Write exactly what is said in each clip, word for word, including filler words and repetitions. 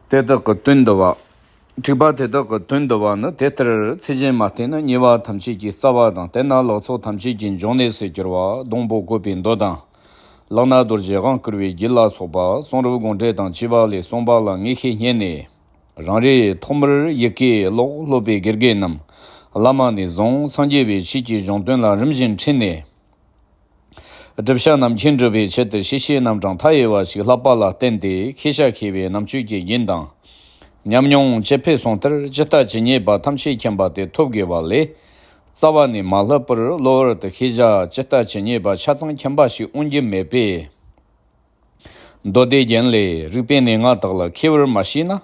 དེ་དག་གི་དོན་འདུལ་བ། དྲུག་པ་དེ་དག་གི་དོན་འདུལ་བ་ནི། དེ་ལྟར་ཚིག་གཞན་མ་བསྟན་ན། ཉེས་པ་ཐམས་ཅད་ཀྱི་རྩ་བ་དང་། དེ་ན་ལེགས་ཚོགས་ཐམས་ཅད་ཀྱི་འབྱུང་གནས་སུ་གྱུར་པ། སྡོང་པོ་བཀོད་པའི་མདོ་དང་། ལག་ན་རྡོ་རྗེ་དབང་བསྐུར་བའི་རྒྱུད་ལ་སོགས་པ། གསུང་རབ་དགོངས་འགྲེལ་དང་བཅས་པ་ལས་གསུངས་པ་ལ་ངེས་ཤེས་རྙེད་ནས། རང་རེས་ཐོག་མར་ཡི་གེ་ཀློག། སློབ་པའི་དགེ་རྒན་ནམ་བླ་མ་ནས་བཟུང་སངས་རྒྱས་པའི་ཆོས་ཀྱི་གཞུང་དོན་ལ་རིམ་བཞིན་ཁྲིད་ནས། བསྒྲུབ་བྱ་རྣམ་མཁྱེན་སྒྲུབ་པའི་ཆེད་དུ་ཤེས་བྱའི་རྣམ་གྲངས་མཐའ་ཡས་པ་ཞིག་བསླབ་པ་ལ་བརྟེན་ཏེ། ཤེས་བྱ་མཁས་པའི་རྣམ་དཔྱོད་ཀྱི་རྒྱན་དང་། ཉམས་མྱོང་ཇེ་འཕེལ་སོང་མཐར། ཇི་ལྟ་ཇི་སྙེད་པ་ཐམས་ཅད་མཁྱེན་པ་དེ་ཐོབ་དགོས་པ་ལས། རྩ་བ་ནས་མ་བསླབ་པར་གློ་བུར་དུ་ཤེས་བྱ་ཇི་ལྟ་ཇི་སྙེད་པ་ཆ་ཚང་མཁྱེན་པ་ཞིག་འོང་རྒྱུ་མེད་པས། མདོ་སྡེ་རྒྱན་ལས། རིག་པའི་གནས་ལྔ་དག་ལ་མཁས་པར་མ་ཤེས་ན།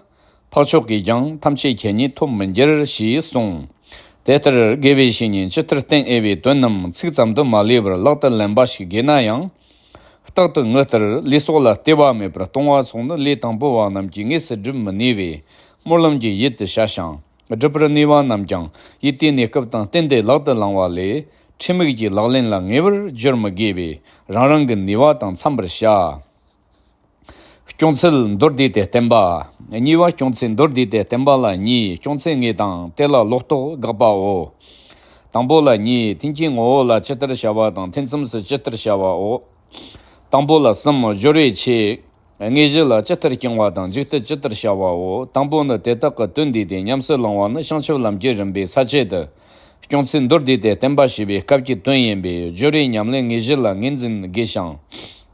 འཕགས་མཆོག་གིས་ཀྱང་ཐམས་ཅད་མཁྱེན་ཉིད་ཐོབ་མི་འགྱུར། ཞེས་གསུངས། དེ་ལྟར་དགེ་བའི་བཤེས་གཉེན་ཇི་ལྟར་བསྟེན་འོས་པའི་དོན་རྣམས་ཚིག་ཙམ་དུ་མ་ལུས་པར་ལག་ཏུ་ལེན་པ་ཞིག་དགོས་ན་ཡང་། རྟག་ཏུ་ངུ་ལྟར་ལུས་སྲོག་ལ་ལྟོས་པ་མེད་པར་གཏོང་བ་སོགས་ནི་ལས་དང་པོ་བ་རྣམས་ཀྱིས་དངོས་སུ་སྒྲུབ་མི་ནུས་པས། སྨོན་ལམ་གྱི་ཡུལ་དུ་བྱ་ཞིང་། སྒྲུབ་པར་ནུས་པ་རྣམས་ཀྱང་ཡུལ་དེའི་གནས་སྐབས་དང་བསྟུན་ཏེ་ལག་ཏུ་བླང་བ་ལས། ཁྲིམས་མིག་གི་ལག་ལེན་ལ་ངེས་པར་སྦྱོར་མི་དགོས་པས། རང་རང་གི་ནུས་པ་དང་འཚམ་པར་བྱ། སྐྱོང་ཚུལ་མདོར་བསྡུས་ཏེ་བསྟན་པ། གཉིས་པ་སྐྱོང་ཚུལ་མདོར་བསྡུས་ཏེ་བསྟན་པ་ལ་གཉིས། སྐྱོང་ཚུལ་དངོས་དང་དེ་ལ་ལོག་རྟོག་དགག་པའོ། དང་པོ་ལ་གཉིས། ཐུན་གྱི་ངོ་བོ་ལ་ཇི་ལྟར་བྱ་བ་དང་། ཐུན་མཚམས་སུ་ཇི་ལྟར་བྱ་བའོ། དང་པོ་ལ་གསུམ། སྦྱོར་བའི་ཆེད། དངོས་གཞི་ལ་ཇི་ལྟར་བསྐྱང་བ་དང་། མཇུག་ཏུ་ཇི་ལྟར་བྱ་བའོ། དང་པོ་ནི་དེ་དག་གི་དོན་བསྡུས་ཏེ་ཉམས་སུ་བླང་བ་ནི་བྱང་ཆུབ་ལམ་གྱི་རིམ་པའི་ས་བཅད་དུ། སྐྱོང་ཚུལ་མདོར་བསྡུས་ཏེ་བསྟན་པ་ཞེས་པའི་སྐབས་ཀྱི་དོན་ཡིན་པས། སྦྱོར་བའི་ཉམས་ལེན་དངོས་གཞི་ལ་ངོས་འཛིན་དགོས་ཤིང་།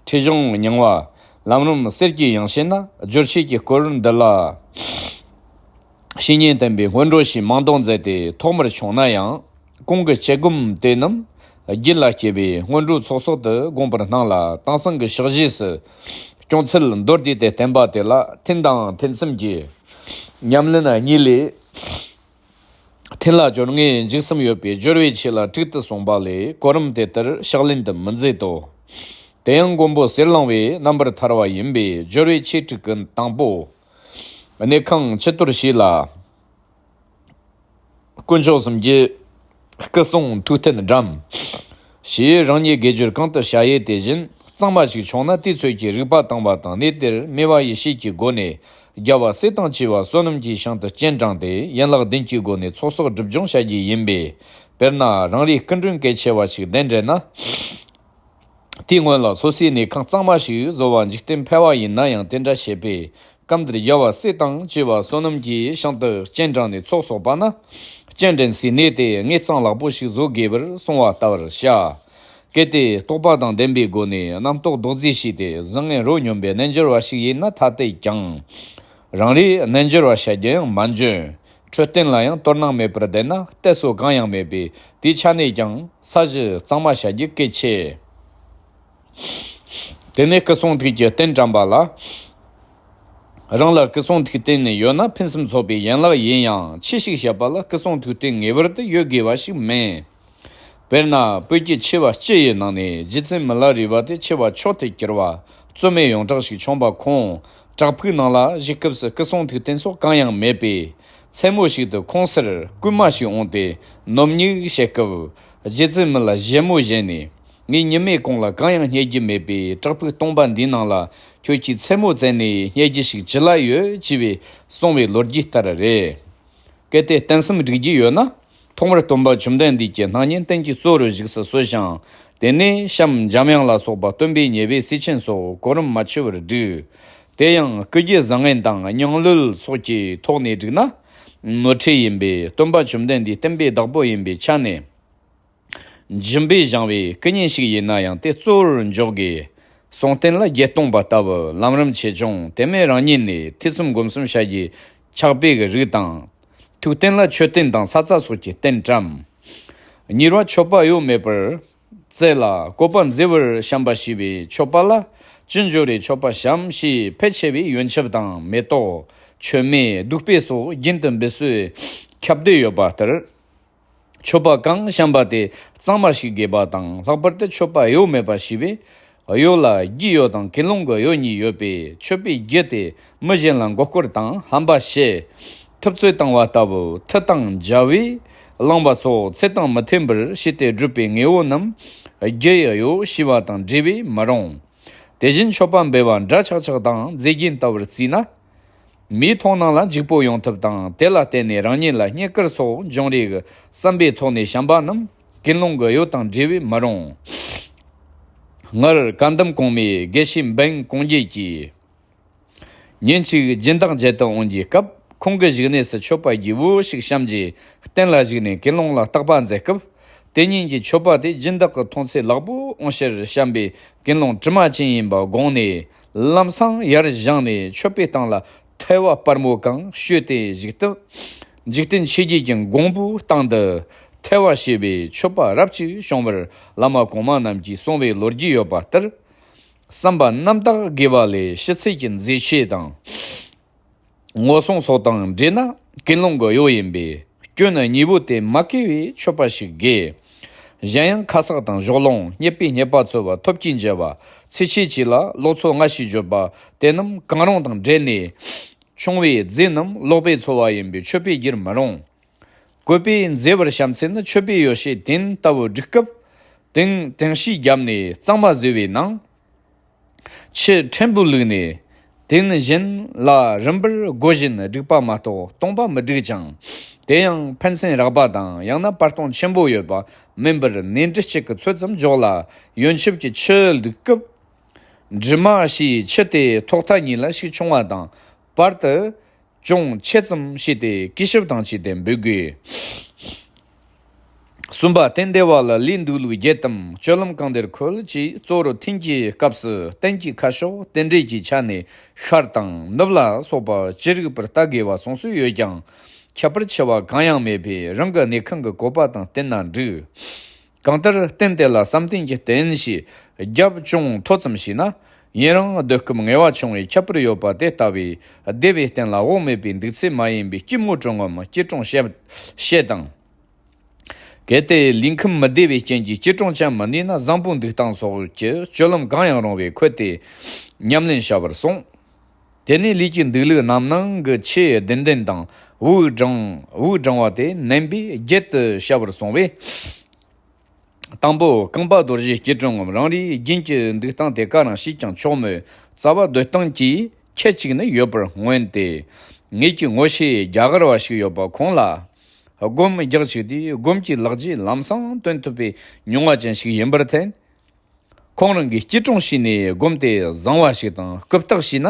ཁྲིད་གཞུང་རྙིང་བ། ལམ་རིམ་གསེར་གྱི་ཡང་ཞེན་ན། སྦྱོར་བྱེད་ཀྱི་སྐོར་འདི་ལ། བཤེས་གཉེན་བསྟེན་པའི་སྔོན་འགྲོ་ཞེས་མིང་འདོགས་མཛད་དེ་ཐོག་མར་བྱུང་ན་ཡང་། གོང་གི་བྱེད་སྒོམ་དེ་རྣམས་རྒྱུད་ལ་སྐྱེས་པའི་སྔོན་འགྲོའི་ཚོགས་གསོག་ཏུ་དགོངས་པར་སྣང་ལ། དེང་སང་གི་ཕྱག་བཞེས་སུ་སྐྱོང་ཚུལ་མདོར་བསྡུས་ཏེ་བསྟན་པ་དེ་ལ་ཐུན་དང་ཐུན་མཚམས་ཀྱི་ཉམས་ལེན་གཉིས་ལས། ཐུན་ལ་སྦྱོར་དངོས་མཇུག་གསུམ་ཡོད་པས། སྦྱོར་བའི་ཆེད་ལ་དྲུག་ཏུ་གསུངས་པ་ལས་གོ་རིམ་དེ་ལྟར་ཕྱག་ལེན་དུ་མི་མཛད་དོ། དེ་ཡང་མགོན་པོ་གསེར་གླིང་པས་རྣམ་པར་ཐར་བ་ཡིན་པས། སྦྱོར་བའི་ཆེད་དྲུག་གི་དང་པོ། གནས་ཁང་ཕྱི་དོར་བྱས་ལ། དཀོན་མཆོག་གསུམ་གྱི་སྐུ་གསུང་ཐུགས་རྟེན་བཀྲམ། ཞེས་རང་ཉིད་དགེ་སྦྱོར་གང་དུ་བྱ་ཡུལ་དེ་བཞིན་གཙང་མ་ཞིག་བྱུང་ན། དུས་ཚོད་ཀྱི་རིག་པ་བཏང་བ་དང་། གནས་དེར་མོས་པ་ཡེ་ཤེས་ཀྱི་སྒོ་ནས་རྒྱལ་བ་སྲས་དང་བཅས་པ་བསོད་ནམས་ཀྱི་ཞིང་དུ་སྤྱན་དྲངས་ཏེ། ཡན་ལག་བདུན་གྱི་སྒོ་ནས་ཚོགས་གསོག་སྒྲིབ་སྦྱོང་བྱ་རྒྱུ་ཡིན་པས། དཔེར་ན་རང་རེའི་སྐུ་མགྲོན་གལ་ཆེ་བ་ཞིག་གདན་འདྲེན་ན། དེའི་སྔོན་ལ་སོ་སོའི་གནས་ཁང་གཙང་མ་ཞིག་བཟོ་བ་འཇིག་རྟེན་ཕལ་བ་ཡིན་ན་ཡང་དེ་འདྲ་བྱེད་པས། སྐབས་འདིར་རྒྱལ་བ་སྲས་དང་བཅས་པ་བསོད་ནམས་ཀྱི་ཞིང་དུ་སྤྱན་དྲངས་ནས་ཚོགས་གསོག་པ་ན། སྤྱན་འདྲེན་སའི་གནས་དེ་དངོས་གཙང་ལེགས་པོ་ཞིག་བཟོ་དགོས་པར་གསུངས་པ་ལྟ་བུར་བྱ། གལ་ཏེ་རྟོགས་པ་དང་ལྡན་པའི་སྒོ་ནས་རྣམ་རྟོག་རྡོག་རྫིས་ཤིག་སྟེ་བཟང་ངན་རོ་སྙོམས་པའི་རྣལ་འབྱོར་བ་ཞིག་ཡིན་ན་ཐ་དད་ཀྱང་། རང་རེའི་རྣལ་འབྱོར་བ་བྱ་རྒྱུ་ཡང་མ་འཇོན། འཕྲོད་བསྟེན་ལ་ཡང་དོ་སྣང་མེད་པར་བསྡད་ན་གཏད་སོ་གང་ཡང་མེད་པས། དེའི་ཆ་ནས་ཀྱང་ས་གཞི་གཙང་མ་བྱ་རྒྱུ་གལ་ཆེ། དེ་ནས་སྐུ་གསུང་ཐུགས་ཀྱི་རྟེན་བཀྲམ་པ་ལ། རང་ལ་སྐུ་གསུང་ཐུགས་རྟེན་ཡོད་ན་ཕུན་སུམ་ཚོགས་པའི་ཡན་ལག་ཡིན་ཡང་། ཆོས་ཤིག་བྱེད་པ་ལ་སྐུ་གསུང་ཐུགས་རྟེན་ངེས་པར་དུ་ཡོད་དགོས་པ་ཞིག་མིན། དཔེར་ན་བོད་ཀྱི་ཆེ་བ་སྤྱི་ཡི་ནང་ནས་རྗེ་བཙུན་མི་ལ་རས་པ་དེ་ཆེ་བ་མཆོག་ཏུ་གྱུར་པ་རྩོད་མེད་ཡོངས་གྲགས་ཤིག་བྱུང་བ་ཁོང་བྲག་ཕུག་ནང་ལ་བཞུགས་སྐབས་སུ་སྐུ་གསུང་ཐུགས་རྟེན་སོགས་གང་ཡང་མེད་པས། མཚན་མོ་ཞིག་ཏུ་ཁོང་སར་རྐུན་མ་ཞིག་འོངས་ཏེ་ནོམ་ཉིག་བྱེད་སྐབས། རྗེ་བཙུན་མི་ལ་བཞད་མོ་བཞད་ནས། ངའི་ཉི་མའི་གུང་ལ་གང་ཡང་རྙེད་རྒྱུ་མེད་པས། བྲག་ཕུག་སྟོང་པ་འདིའི་ནང་ལ་ཁྱོད་ཀྱིས་མཚན་མོ་བཙལ་ནས་རྙེད་རྒྱུ་ཞིག་ཅི་ལ་ཡོད། ཅེས་པའི་གསུང་བའི་ལོ་རྒྱུས་ལྟར་རེད། གལ་ཏེ་རྟེན་གསུམ་སྒྲིག་རྒྱུ་ཡོད་ན། ཐོག་མར་སྟོན་པ་བཅོམ་ལྡན་འདས་ཀྱི་སྣང་བརྙན་རྟེན་གྱི་གཙོ་རུ་བཞུགས་སུ་གསོལ་ཞིང་། དེ་ནས་བྱམས་འཇམ་དབྱངས་ལ་སོགས་པ་སྟོན་པའི་ཉེ་བའི་སྲས་ཆེན་སོགས་གོ་རིམ་མ་ཆད་པར་བསྒྲིགས། དེ་ཡང་བསྐུལ་རྒྱུ་བཟང་ངན་དང་སྙིང་བློས་སོགས་ཀྱི་ཐོག་ནས་བསྒྲིགས་ན། ནོར་འཁྲུལ་ཡིན་པས། སྟོན་པ་བཅོམ་ལྡན་འདས་བསྟན་པའི་བདག་པོ་ཡིན་པའི་ཆ་ནས། སྦྱིན་པས་བཞེངས་པའི་སྐུ་བརྙན་ཞིག་ཡིན་ན་ཡང་དེ་གཙོ་བོར་འཇོག་དགོས། གསུང་རྟེན་ལ་བརྒྱད་སྟོང་པ་ལྟ་བུ་ལམ་རིམ་ཆེ་ཆུང་དེ་མིན་རང་ཉིད་ནས་ཐོས་བསམ་སྒོམ་གསུམ་བྱ་རྒྱུའི་ཕྱག་དཔེ་གི་རིགས་དང་། ཐུགས་རྟེན་ལ་མཆོད་རྟེན་དང་ས་རྩ་སོགས་ཀྱི་རྟེན་བཀྲམ། གཉིས་པ་མཆོད་པ་གཡོ་མེད་པར་བཙལ་ལ་བཀོད་པ་མཛེས་པར་བཤམས་པ་ཞེས་པའི་མཆོད་པ་ལ་ཅི་འབྱོར་རེ་མཆོད་པ་བཤམས་ཞེས་ཕལ་ཆེ་བས་ཡོན་ཆབ་དང་མེ་ཏོག་མཆོད་མེ་བདུག་སྤོས་སོགས་རྒྱུན་དུ་འབུལ་སྲོལ་ཁྱབ་བསྡད་ཡོད་པ་ལྟར། མཆོད་པ་གང་བཤམས་པ་དེ་གཙང་མ་ཞིག་དགོས་པ་དང་། ལྷག་པར་དུ་མཆོད་པ་གཡོ་མེད་པ་ཞེས་པས། གཡོ་ལ་རྒྱུའི་གཡོ་དང་ཀུན་སློང་གི་གཡོ་གཉིས་ཡོད་པས། མཆོད་པའི་རྒྱུ་དེ་མི་གཞན་ལ་མགོ་སྐོར་དང་ཧམ་པ་བཤད། ཐུབ་ཚོད་བཏང་བ་ལྟ་བུ་མཐུ་དང་རྒྱལ་བས་བླངས་པ་སོགས་ཚད་དང་མི་མཐུན་པར་བྱས་ཏེ་བསྒྲུབས་པའི་དངོས་པོ་རྣམས་རྒྱུ་ཡི་གཡོ་ཞེས་པ་དང་འབྲེལ་བས་མི་རུང་། དེ་བཞིན་མཆོད་པ་འབུལ་བ་འདྲ་ཆགས་ཆགས་དང་མཛེས་རྒྱན་ལྟ་བུར་བརྩིས་ན། མིའི་མཐོང་སྣང་ལ་འཇིགས་པོ་ཡོང་ཐབས་དང་། དེ་ལ་བརྟེན་ནས་རང་ཉིད་ལ་རྙེད་བཀུར་སོགས་འབྱུང་རེས་ཀྱི་བསམ་པའི་ཐོག་ནས་བྱམས་པ་རྣམས་ཀུན་སློང་གི་གཡོ་དང་འབྲེལ་བས་མི་རུང་། སྔར་བཀའ་གདམས་གོང་མའི་དགེ་བཤེས་འབན་གོང་རྒྱལ་གྱིས། ཉིན་གཅིག་སྦྱིན་བདག་མཇལ་དུ་འོང་གི་སྐབས། ཁོང་གི་བཞུགས་གནས་སུ་མཆོད་པ་རྒྱས་པོ་ཞིག་བཤམས་རྗེས། སྟན་ལ་བཞུགས་ནས་ཀུན་སློང་ལ་བརྟག་པ་མཛད་སྐབས། དེ་ཉིན་གྱི་མཆོད་པ་དེ་སྦྱིན་བདག་གི་མཐོང་ཚད་ལེགས་པོ་འོང་ཕྱིར་བཤམས་པས། ཀུན་སློང་དྲི་མ་ཅན་ཡིན་པ་དགོངས་ནས། ལམ་སང་ཡར་བཞེངས་ནས་མཆོད་པའི་སྟེང་ལ་ཐལ་བ་སྤར་མོ་གང་བཤོས་ཏེ་བཞུགས་སྟབས། འཇིག་རྟེན་ཆོས་བརྒྱད་ཀྱི་མགོན་པོའི་སྟེང་དུ་ཐལ་བ་ཞེས་པའི་མཆོད་པ་རབ་ཅིག་བྱུང་བར། བླ་མ་གོང་མ་རྣམས་ཀྱིས་གསུང་བའི་ལོ་རྒྱུས་ཡོད་པ་ལྟར། བསམ་པ་རྣམ་དག་དགེ་བ་ལས། ཕྱི་ཚུལ་གྱི་མཛེས་ཆོས་དང་། ངོ་སྲུང་སོགས་དང་འདྲེས་ན་ཀུན་སློང་གི་གཡོ་ཡིན་པས། སྐྱོན་གཉིས་པོ་དེ་མ་གོས་པའི་མཆོད་པ་ཞིག་དགོས། གཞན་ཡང་ཁ་གསག་དང་གཞོགས་སློང་། རྙེད་པའི་རྙེད་པ་འཚོལ་བ། ཐོབ་ཀྱིས་འཇལ་བ། ཚིག་ཆོས་ཅིག་ལ་ལོག་འཚོ་སྔ་ཕྱི་བརྗོད་པ། དེ་རྣམས་གང་རུང་དང་འབྲེལ་ནས་བྱུང་བའི་རྫས་རྣམས་ལོག་པས་འཚོལ་བ་ཡིན་པས། མཆོད་པས་བསྒྱུར་མི་རུང་། བཀོད་པས་མཛེས་པར་བཤམས་ཚེ་ནི། མཆོད་པའི་ཡོ་བྱད་དེ་ལྟ་བུ་སྒྲིག་སྐབས། དེང་དེང་ཤིས་བརྒྱབ་ནས་གཙང་མ་བཟོས་པའི་ནང་། ཆུ་ཕྲན་བུ་བླུགས་ནས། དེ་བཞིན་ལ་རིམ་པར་བགོ་བཞིན་སྒྲིག་པ་མ་གཏོགས་སྟོང་པ་མི་སྒྲིག་ཅིང་། དེ་ཡང་ཕན་ཚུན་རེག་པ་དང་། ཡང་ན་བར་སྟོང་ཆེན་པོ་ཡོད་པ་མིན་པར། ནས་འབྲུ་གཅིག་གི་ཚོད་ཙམ་འཇོག་ལ། ཡོན་ཆབ་ཀྱི་ཆུ་བླུགས་སྐབས། འབྲུ་མ་ཞེས་ཆུ་དེ་ཐོག་མཐའ་གཉིས་ལ་ཤུགས་ཆུང་བ་དང་། བར་དུ་ཅུང་ཆེ་ཙམ་བྱས་ཏེ། གུས་ཞབས་དང་བཅས་ཏེ་འབུལ་དགོས། གསུམ་པ། སྟན་བདེ་བ་ལ་ལུས་འདུག་ལུགས་བརྒྱད་དམ། སྤྱོད་ལམ་གང་བདེར་འཁོད་ཅེས། གཙོ་བོར་ཐུན་གྱི་སྐབས་སུ་སྟན་གྱི་ཁ་ཕྱོགས་རྟེན་འབྲེལ་གྱི་ཆ་ནས་ཤར་དང་ནུབ་ལ་སོགས་པ་ཅི་རིགས་པར་ལྟ་དགོས་པ་གསུངས་སྲོལ་ཡོད་ཀྱང་། ཁྱད་པར་ཆེ་བ་གང་ཡང་མེད་པས། རང་གི་གནས་ཁང་གི་བཀོད་པ་དང་བསྟུན་ན་འགྲིག། གང་ལྟར་སྟན་དེ་ལ་བསམ་གཏན་གྱི་རྟེན་ཞེས་རྒྱབ་ཅུང་མཐོ་ཙམ་བྱས་ན། ཡུན་རིང་སྡོད་སྐབས་ངལ་བ་ཆུང་བའི་ཁྱད་པར་ཡོད་པ་དེ་ལྟ་བུའི་བདེ་བའི་རྟེན་ལ་བག་མེད་པའི་འདུག་ཚུལ་མ་ཡིན་པའི་སྐྱིད་མོ་བྲོ་ངམ་སྐྱིལ་ཀྲུང་བཤད་བཤད་དང་། གལ་ཏེ་ལུས་ཁམས་མི་བདེ་བའི་རྐྱེན་གྱིས་སྐྱིལ་ཀྲུང་བཅའ་མི་ནུས་ན། བཟང་པོ་འདུག་སྟངས་སོགས་ཀྱི་སྤྱོད་ལམ་གང་ཡང་རུང་བས་འཁོད་དེ་ཉམས་ལེན་བྱ་བར་གསུངས། དེ་ནས་ལུས་ཀྱི་འདུག་ལུགས་རྣམ་སྣང་གི་ཆོས་བདུན་ལྡན་དང་། དབུགས་བགྲང་དབུགས་བགྲང་བ་དེ་ནན་པོས་བརྒྱད་དུ་བྱ་བར་གསུངས་པས། དང་པོ། རྐང་པ་རྡོ་རྗེ་སྐྱིལ་ཀྲུང་ངམ། རང་རེའི་རྒྱུན་གྱི་འདུག་སྟངས་དེ་ག་རང་བྱས་ཀྱང་ཆོག་མོད། རྩ་བ་སྡོད་སྟངས་ཀྱི་ཁྱད་ཅིག་ནི་ཡོད་པར་མངོན་ཏེ། ངེད་ཀྱི་ངོ་ཤེས་རྒྱ་གར་བ་ཞིག་ཡོད་པ་ཁོང་ལ་སྒོམ་རྒྱག་ཅིག་དུས། སྒོམ་གྱི་ལག་རྗེས་ལམ་སང་སྟོན་ཐུབ་པའི་མྱོང་བ་ཅན་ཞིག་ཡིན་པར་བརྟེན། ཁོང་རང་གིས་སྐྱིལ་ཀྲུང་བྱས་ནས་སྒོམ་དེ་བཟང་བ་ཞིག་དང་། རྐུབ་སྟེགས་བྱས་ན་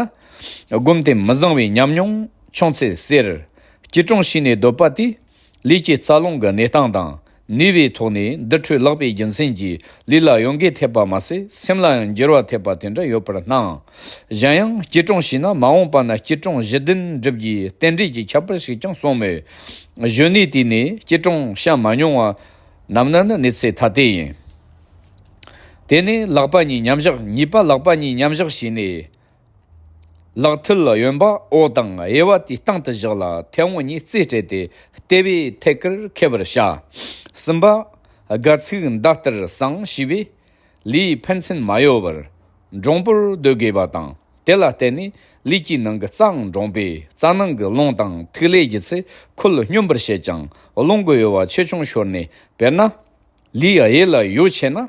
སྒོམ་དེ་མི་བཟང་བའི་ཉམས་མྱོང་བྱུང་ཚུལ་ཟེར། སྐྱིལ་ཀྲུང་བྱས་ནས་སྡོད་པ་དེས་ལུས་ཀྱི་རྩ་རླུང་གི་གནས་སྟངས་དང་ནུས་པའི་ཐོག་ནས་འདུ་འཕྲོད་ལེགས་པའི་རྒྱུ་མཚན་གྱིས་ལུས་ལ་གཡོ་འགུལ་ཐེབས་པ་མ་ཟད། སེམས་ལ་ཡང་འགྱུར་བ་ཐེབས་པ་དེ་འདྲ་ཡོད་པར་སྣང་། གཞན་ཡང་སྐྱིལ་ཀྲུང་བྱས་ན་མ་འོངས་པ་ན་སྐྱིལ་ཀྲུང་བཞི་ལྡན་འགྲུབ་རྒྱུའི་རྟེན་འབྲེལ་གྱི་ཁྱད་པར་ཞིག་ཀྱང་གསུངས་མོད། གཞོན་ནུའི་དུས་ནས་སྐྱིལ་ཀྲུང་བྱ་མ་མྱོང་བ་རྣམས་ནི་གནས་ཚུལ་ཐ་དད་ཡིན། དེ་ནས་ལག་པ་གཉིས་མཉམ་བཞག་གཉིས་པ། ལག་པ་གཉིས་མཉམ་བཞག་བྱས་ནས། ལག་མཐིལ་གཡོན་པ་འོག་དང་གཡས་པ་དེའི་སྟེང་དུ་བཞག་ལ། མཐེ་བོང་གཉིས་རྩེ་སྤྲད་དེ་ལྟེ་བའི་ཐད་ཀར་ཁེབས་པར་བྱ། གསུམ་པ། སྒལ་ཚིགས་མདའ་ལྟར་བསྲིངས་ཞེས་པས། ལུས་ཕན་ཚུན་མ་གཡོ་བར་འདྲོང་པོར་སྡོད་དགོས་པ་དང་། དེ་ལ་བརྟེན་ནས་ལུས་ཀྱི་ནང་གི་རྩ་འམ་འདྲོང་པས་རྩ་ནང་གི་རླུང་དང་ཐིག་ལེ་རྒྱུ་ཚད་ཁོལ་སྙོམས་པར་བྱེད་ཅིང་། རླུང་གི་གཡོ་བ་ཆེ་ཆུང་ཤོར་ནས། དཔེར་ན། ལུས་གཡས་ལ་གཡོ་ཆེ་ན།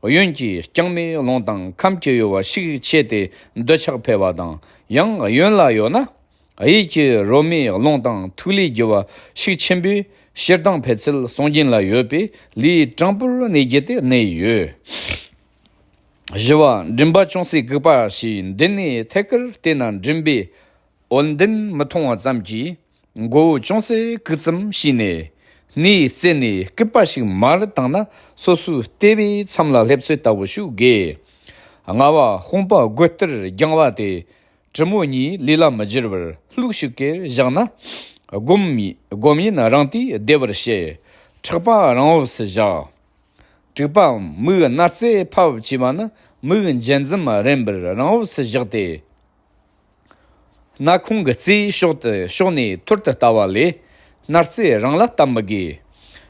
གཡོན་གྱི་རྐྱང་མའི་རླུང་དང་ཁམས་ཀྱི་གཡོ་བ་ཤུགས་ཆེ་སྟེ་འདོད་ཆགས་འཕེལ་བ་དང་། ཡང་གཡོན་ལ་གཡོ་ན། གཡས་ཀྱི་རོ་མའི་རླུང་དང་ཐིག་ལེའི་རྒྱུ་བ་ཤུགས་ཆེན་པོས་ཕྱིར་ལྡང་འཕེལ་ཚུལ་སུན་འབྱིན་ལ་ཡོད་པས། ལུས་དྲང་པོར་གནས་རྒྱུ་དེ་གནས་ཡོད། བཞི་བ། མགྲིན་པ་ཅུང་ཟད་གུག་པ་ཞེས། མདུན་ནས་ཐད་ཀར་བལྟས་ན་མགྲིན་པའི་འོད་མདངས་མི་མཐོང་བ་ཙམ་གྱིས། མགོ་བོ་ཅུང་ཟད་གུག་ཙམ་བྱས་ནས། སྣའི་རྩེ་ནས་སྐུད་པ་ཞིག་མར་བཏང་ན། སོ་སོའི་ལྟེ་བའི་མཚམས་ལ་སླེབས་ཚོད་ལྟ་བུ་ཞིག་དགོས། ལྔ་བ། དཔུང་པ་རྒོད་ལྟར་བརྒྱངས་པ་དེ། གྲུ་མོ་གཉིས་ལུས་ལ་མི་འགྱུར་བར་ལྷུག་ཤིག་གེར་བཞག་ན། སྒོམ་སྒོམ་ཡུན་རིང་དུས་བདེ་བར་བྱེད། ཕྲག་པ་རིང་བབས་སུ་བཞག། དྲུག་པ། མིག་སྣ་རྩེ་ཕབ་བཅས་པ་ནི། མིག་འགྱེད་འཛུམ་རན་པར་རིང་བབས་སུ་བཞག་སྟེ། སྣ་ཁུང་གི་རྩེའི་ཕྱོགས་དེ་ཕྱོགས་ནས་ཐུར་དུ་ལྟ་བ་ལས། སྣ་རྩེ་རིང་ལ་ལྟ་མི་དགོས།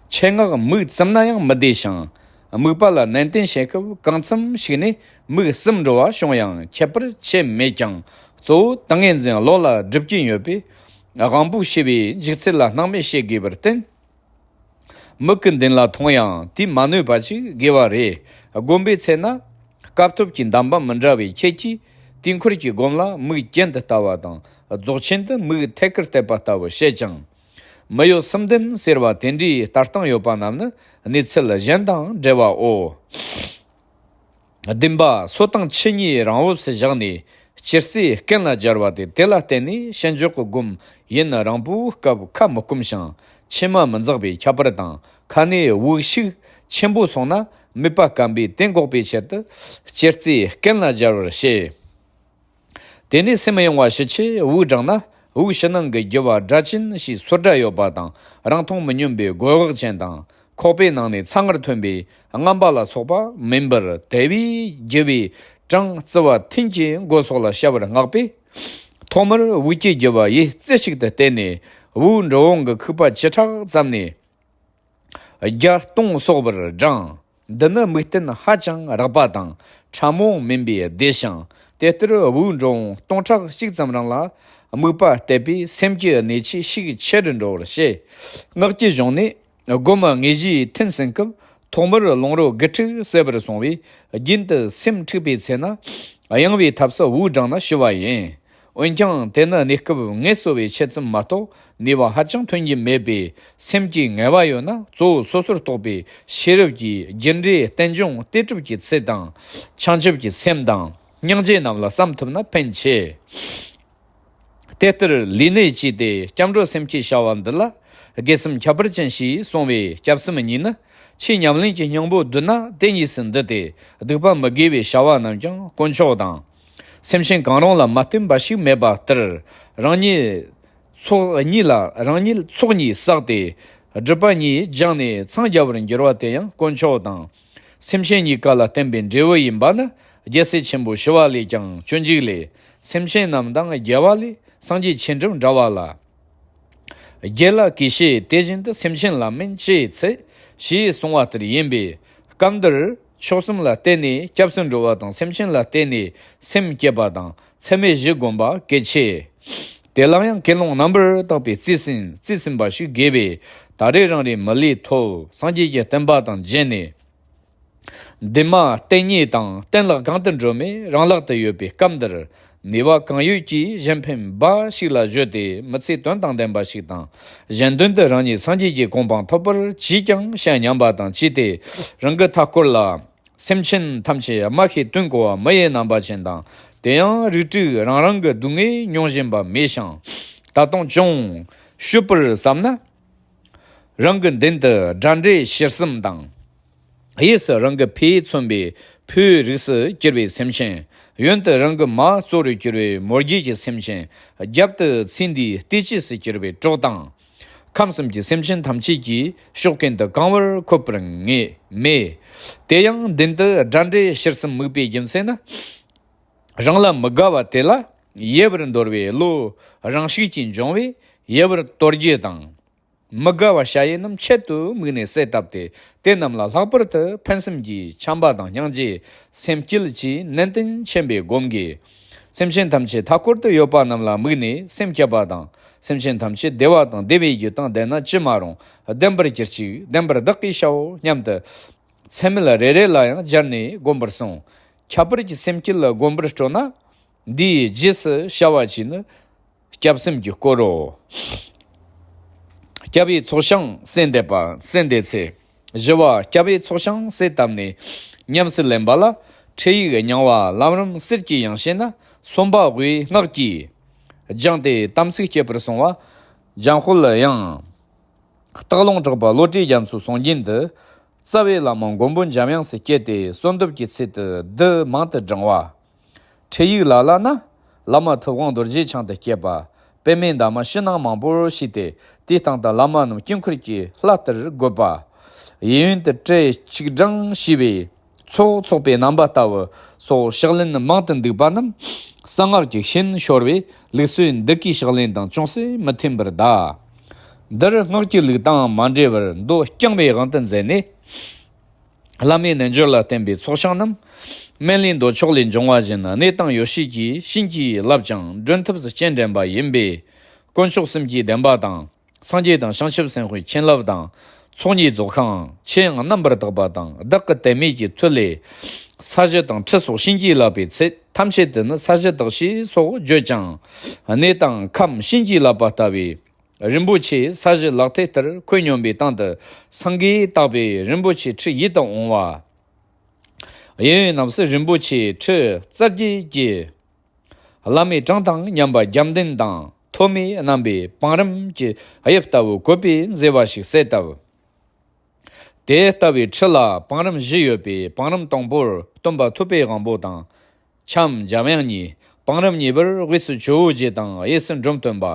ཆེད་མངགས་མིག་བཙུམ་ན་ཡང་མི་བདེ་ཞིང་། སྨུག་པ་ལ་ནན་ཏན་བྱེད་སྐབས་གང་འཚམ་ཞིག་ནས་མིག་ཟུམ་འགྲོ་བ་བྱུང་ཡང་ཁྱད་པར་ཆེ་མེད་ཀྱང་། གཙོ་བོ་ཏིང་ངེ་འཛིན་ལོགས་ལ་སྒྲུབ་ཀྱིན་ཡོད་པས། དབང་པོ་ཤེས་པའི་འཇུག་ཚུལ་ལ་སྣང་མེད་བྱེད་དགོས་པར་བརྟེན། མིག་གི་མདུན་ལ་མཐོང་ཡང་དེས་མ་གནོད་པ་ཅིག་དགོས་པ་རེད། སྒོམ་པའི་ཚེ་ན་སྐབས་ཐོབ་ཀྱི་གདམས་པ་མི་འདྲ་བའི་ཁྱད་ཀྱིས་ དུས་འཁོར་གྱི་སྒོམ་ལ་མིག་གྱེན་དུ་ལྟ་བ་དང་རྫོགས་ཆེན་དུ་མིག་ཐད་ཀར་གཏད་པ་ལྟ་བུ་བྱེད་ཅིང་། མི་གཡོ་སུམ་ལྡན་ཟེར་བ་དེ་འདྲའི་ལྟ་སྟངས་ཡོད་པ་རྣམས་ནི་གནས་ཚུལ་གཞན་དང་འབྲེལ་བའོ། བདེན་པ་སོ་དང་ཆུ་གཉིས་རང་བབས་སུ་བཞག་ནས་སྤྱིར་རྩེ་རྐན་ལ་སྦྱར་བ་དེ། དེ་ལ་བརྟེན་ནས་ཕྱིན་ཆད་ཀྱི་སྒོམ་ཡུན་རིང་པོའི་སྐབས་ཁ་མི་སྐོམ་ཞིང་མཆིལ་མ་མི་འཛག་པའི་ཁྱད་པར་དང་། ཁ་ནས་དབུགས་ཤུགས་ཆེན་པོ་སོང་ན་མིད་པ་སྐམ་པས་དེ་འགོག་པའི་ཆེད་དུ་སྤྱིར་རྩེ་རྐན་ལ་སྦྱར་བར་བཤད། དེ་ནས་སེམས་གཡེང་བ་ཞི་ཆེད་དབུགས་བསྒྲིགས་ན། དབུགས་ཕྱི་ནང་གི་རྒྱུ་བ་སྒྲ་ཅན་ཞེས་སོར་སྒྲ་ཡོད་པ་དང་། རིང་ཐུང་མི་སྙོམས་པའི་སྒོ་འོག་ཅན་དང་། ཁོག་པའི་ནང་ནས་ཚ་ངར་ཐོན་པའི་རྔམ་པ་ལ་སོགས་པ་མིན་པར། དལ་བའི་རྒྱུ་བའི་གྲང་རྩི་བ་ཐུན་གྱི་མགོ་སོགས་ལ་བྱ་བར་བསྔགས་པས། ཐོག་མར་དབུགས་ཀྱི་རྒྱུ་བ་ཡུལ་རྩེ་གཅིག་ཏུ་བསྟན་ནས། དབུགས་འགྲོ་འོང་གི་ཁུག་པ་བཅུ་ཕྲག་ཙམ་ནས་བརྒྱ་སྟོང་གསོག་པར་བགྲང་། འདི་ནི་དམིགས་རྟེན་ཧ་ཅང་རགས་པ་དང་ཕྲ་མོ་མིན་པས་བདེ་ཞིང་། དེ་ལྟར་དབུགས་འགྲོ་འོང་སྟོང་ཕྲག་གཅིག་ཙམ་རིང་ལ་དམིགས་པ་གཏད་པས་སེམས་ཀྱི་གནད་ཆེ་ཤུགས་ཆེ་རུ་འགྲོ་བར་བཤད། སྔགས་ཀྱི་གཞུང་ནས། སྒོམ་དངོས་གཞིའི་ཐུན་གསན་སྐབས། ཐོག་མར་རླུང་རོ་དགུ་ཕྲུགས་གསལ་བར་སོང་བས། རྒྱུན་དུ་སེམས་འཁྲུགས་པའི་ཚེ་ན། གཡེང་བའི་ཐབས་སུ་དབུགས་བགྲངས་ན་ཞུ་བ་ཡིན། འོན་ཀྱང་དེ་ནི་གནས་སྐབས་ངལ་གསོ་བའི་ཆེད་ཙམ་མ་གཏོགས། ནུས་པ་ཧ་ཅང་ཐོན་གྱི་མེད་པས། སེམས་ཀྱི་ངལ་བ་ཡོད་ན། གཙོ་བོ་སོ་སོར་རྟོག་པའི་ཤེས་རབ་ཀྱིས། རྒྱུ་འབྲས་རྟེན་འབྱུང་གཏད་གྲུབ་ཀྱི་ཚུལ་དང་། བྱང་ཆུབ་ཀྱི་སེམས་དང་། སྙིང་རྗེ་རྣམས་ལ་བསམ་ཐུབ་ན་ཕན་ཆེ། དེ་ལྟར་ལུས་གནད་བཅས་ཏེ་སྐྱབས་འགྲོ་སེམས་བསྐྱེད་བྱ་བ་འདི་ལ། དགེ་སེམས་ཁྱད་པར་ཅན་ཞེས་གསུངས་པའི་སྐྱབས་སེམས་གཉིས་ནི། ཆོས་ཉམས་ལེན་གྱི་སྙིང་པོ་བསྡུ་ན་དེ་གཉིས་སུ་འདུ་སྟེ། སྡིག་པ་མི་དགེ་བའི་བྱ་བ་རྣམས་ཀྱང་དཀོན་མཆོག་དང་། སེམས་ཅན་གང་རུང་ལ་མ་བརྟེན་པ་ཞིག་མེད་པ་ལྟར། རང་ཉིད་ཚོགས་གཉིས་ལ། རང་ཉིད་ཚོགས་གཉིས་བསགས་ཏེ། སྒྲིབ་པ་གཉིས་སྦྱངས་ནས་འཚང་རྒྱ་བར་འགྱུར་བ་དེ་ཡང་དཀོན་མཆོག་དང་། སེམས་ཅན་གཉིས་ཀ་ལ་བརྟེན་པའི་འབྲས་བུ་ཡིན་པ་ནི། རྒྱལ་སྲས་ཆེན་པོ་ཞི་བ་ལྷས་ཀྱང་སྤྱོད་འཇུག་ལས། སེམས་ཅན་རྣམས་དང་རྒྱལ་བ་ལས། སངས་རྒྱས་ཆོས་དྲུག་འདྲ་བ་ལ། རྒྱལ་ལ་གུས་ཞེས་དེ་བཞིན་དུ། སེམས་ཅན་ལ་མིན་ཅེས་འཚལ། ཞེས་གསུངས་པ་ལྟར་ཡིན་པས། སྐབས་འདིར་མཆོག་གསུམ་ལ་བརྟེན་ནས་སྐྱབས་སུ་འགྲོ་བ་དང་། སེམས་ཅན་ལ་བརྟེན་ནས་སེམས་བསྐྱེད་པ་དང་། ཚད་མེད་བཞི་བསྒོམ་པ་གལ་ཆེ། དེ་ལ་ཡང་ཀུན་སློང་རྣམ་པར་དག་པའི་རྩིས་ཟིན། རྩིས་ཟིན་པ་ཞིག་དགོས་པས། ད་རེས་རང་རེའི་མི་ལུས་ཐོབ། སངས་རྒྱས་ཀྱི་བསྟན་པ་དང་མཇལ་ནས། འདུན་མ་བསྟེན་ནས་དང་བསྟན་ལ་གང་དུ་འགྲོ་མེད་རང་ལག་ཏུ་ཡོད་པའི་སྐབས་འདིར། ནུས་པ་གང་ཡོད་ཀྱིས་གཞན་ཕན་འབའ་ཞིག་ལ་གཞོལ་ཏེ། མི་ཚེ་དོན་དང་ལྡན་པ་ཞིག་དང་། གཞན་དོན་དུ་རང་ཉིད་སངས་རྒྱས་ཀྱི་གོ་འཕང་ཐོབ་པར་ཅིས་ཀྱང་བྱ་སྙམ་པ་དང་བཅས་ཏེ། རང་གི་མཐའ་སྐོར་ལ་སེམས་ཅན་ཐམས་ཅད་སྨྲ་ཤེས་དོན་གོ་བ་མི་ཡི་རྣམ་པ་ཅན་དང་། དེ་ཡང་རིགས་དྲུག་རང་རང་གི་སྡུག་བསྔལ་མྱོང་བཞིན་པ་མེད་ཞིང་། ད་དུང་ཅུང་ཞུས་པར་བསམ་ན། རང་གི་མདུན་དུ་དགྲ་འདྲེ་ཞི་གསུམ་དང་། གཡས་སུ་རང་གི་ཕས་མཚོན་པའི་ཕོའི་རིགས་སུ་གྱུར་པའི་སེམས་ཅན། གཡོན་དུ་རང་གི་མ་གཙོ་རུ་གྱུར་པའི་མོ་རྒྱུད་ཀྱི་སེམས་ཅན། རྒྱབ་ཏུ་ཚེ་འདིའི་ལྟོས་བཅས་སུ་གྱུར་པའི་གྲོགས་དང་། ཁམས་གསུམ་གྱི་སེམས་ཅན་ཐམས་ཅད་ཀྱིས་ཕྱོགས་ཀུན་ཏུ་གང་བར་འཁོད་པར་ངེས་མེད། དེ་ཡང་མདུན་དུ་དགྲ་འདྲེ་ཞི་གསུམ་དམིགས་པའི་རྒྱུ་མཚན་ནི། རང་ལ་མི་དགའ་བ་དེ་ལ་ཡལ་བར་འདོར་བའི་བློ་རང་ཤུགས་ཀྱིས་འབྱུང་བས། ཡལ་བར་དོར་རྒྱུ་དང་། མི་དགའ་བ་བྱ་ཡུལ་རྣམས་ཆེད་དུ་དམིགས་ནས་གསལ་བཏབ་སྟེ། དེ་རྣམས་ལ་ལྷག་པར་དུ་ཕན་སེམས་ཀྱི་བྱམས་པ་དང་སྙིང་རྗེ། སེམས་བསྐྱེད་བཅས་ནན་ཏན་ཆེན་པོས་སྒོམ་དགོས། སེམས་ཅན་ཐམས་ཅད་མཐའ་སྐོར་དུ་ཡོད་པ་རྣམས་ལ་དམིགས་ནས་སེམས་བསྐྱེད་པ་དང་། སེམས་ཅན་ཐམས་ཅད་བདེ་བ་དང་བདེ་བའི་རྒྱུ་དང་ལྡན་ན་ཅི་མ་རུང་། ལྡན་པར་གྱུར་ཅིག་ལྡན་པར་བདག་གིས་བྱའོ་སྙམ་དུ། ཚད་མེད་རེ་རེ་ལ་ཡང་སྦྱར་ནས་བསྒོམ་པར་གསུངས། ཁྱད་པར་གྱི་སེམས་བསྐྱེད་ལ་བསྒོམ་པར་སྤྲོ་ན། འདིའི་རྗེས་སུ་བྱ་བ་བཅས་ནི། སྐྱབས་སེམས་ཀྱི་སྐོར་རོ། སྐྱབས་པའི་ཚོགས་ཞིང་གསལ་འདེབས་པ། གསལ་འདེབས་ཚེ། བཞི་བ། སྐྱབས་པའི་ཚོགས་ཞིང་གསལ་བཏབ་ནས་ཉམས་སུ་ལེན་པ་ལ། ཁྲིད་ཡིག་རྙིང་བ་ལམ་རིམ་གསེར་གྱི་ཡང་ཤེས་ན། གསུམ་པ་དབུས་སྔགས་ཀྱིས་སྦྱངས་ཏེ་དམ་ཚིག་བསྐྱེད་པར་གསུངས་པ། འཇམ་དཔལ་དབྱངས། སྟག་ལུང་གྲགས་པ་བློ་གྲོས་རྒྱ་མཚོའི་གསུང་རྒྱུན་དུ། རྩ་བའི་བླ་མ་མགོན་པོ་འཇམ་དབྱངས་སུ་སྐྱེས་ཏེ་གསོལ་འདེབས་ཀྱི་ཚུལ་དུ་བསྡུ་མང་དུ་བགྲང་བ། ཁྲིད་ཡིག་ལ་ལ་ན། བླ་མ་ཐུབ་དབང་རྡོ་རྗེ་འཆང་དུ་སྐྱེས་པ། པདྨའི་འདབ་མ་ཕྱི་ནང་མང་པོར་ཕྱེས་ཏེ། དེའི་སྟེང་དུ་བླ་མ་རྣམས་དཀྱིལ་འཁོར་གྱི་ལྷ་ལྟར་བགོད་པ། གཡས་གཡོན་དུ་སྲས་གཅིག་བགྲངས་ཞེས་པའི་ཚོགས་འཚོགས་པའི་རྣམ་པ་ལྟ་བུ་སོགས་ཕྱག་ལེན་མང་དུ་འདུས་པ་རྣམས། གསང་སྔགས་ཀྱི་ཤན་ཤོར་བས་ལུགས་སྲོལ་འདི་གའི་ཕྱག་ལེན་དང་ཅུང་ཟད་མི་མཐུན་པར་གདའ། འདིར་སྔགས་ཀྱི་ལུགས་དང་མ་འབྲེལ་བར་མདོ་རྐྱང་པའི་དབང་དུ་མཛད་ནས། བླ་མའི་རྣལ་འབྱོར་ལ་བརྟེན་པའི་ཚོགས་ཞིང་རྣམས། སྨན་བླའི་མདོ་ཕྱོགས་ལས་འབྱུང་བ་བཞིན་གནས་དང་ཡོ་བྱད་ཀྱིས་བྱིན་གྱིས་བརླབས་ཀྱང་སྒྲུབ་ཐབས་སུ་སྤྱན་འདྲེན་པ་ཡིན་པས། དཀོན་མཆོག་གསུམ་གྱི་བདེན་པ་དང་། སངས་རྒྱས་དང་བྱང་ཆུབ་སེམས་དཔའི་བྱིན་རླབས་དང་། ཚོགས་གཉིས་རྫོགས་ཤིང་ཆོས་ཡང་རྣམ་པར་དག་པ་དང་བདག་གི་དད་མོས་ཀྱི་མཐུ་ལས། ས་གཞི་དང་ཁྲི་སོགས་བྱིན་གྱིས་བརླབས་པའི་ཚེ་ཐམས་ཅད་དུ་ནི་ས་གཞི་དག་ཞེས་སོགས་བརྗོད་ཅིང་། གནས་དང་ཁམས་བྱིན་གྱིས་བརླབས་པ་ལྟ་བུའི་རིན་པོ་ཆེ་ས་གཞི་ལག་མཐིལ་ལྟར་ཁོད་སྙོམས་པའི་སྟེང་དུ་སེང་གེས་བཏེགས་པའི་རིན་པོ་ཆེ་ཁྲི་ཡིད་དུ་འོང་བ། གཡས་གཡོན་རྣམས་སུ་རིན་པོ་ཆེ་ཁྲི་རྩ་བརྒྱད་ཀྱི་བླ་མའི་བྲང་དང་མཉམ་པ་བརྒྱ་ལྡན་དང་ཐོགས་མེད་རྣམ་པའི་བང་རིམ་གྱི་དབྱིབས་ལྟ་བུ་བཀོད་པས་མཛེས་པ་ཞིག་གསལ་བཏབ། དེ་ལྟ་བུའི་ཁྲི་ལ་བང་རིམ་བཞི་ཡོད་པའི་བང་རིམ་དང་པོར་སྟོན་པ་ཐུབ་པའི་དབང་པོ་དང་། ཁྱམས་འཇམ་དབྱངས་གཉིས། བང་རིམ་གཉིས་པར་དབུས་སུ་ཇོ་བོ་རྗེ་དང་གཡས་སུ་འབྲོམ་སྟོན་པ།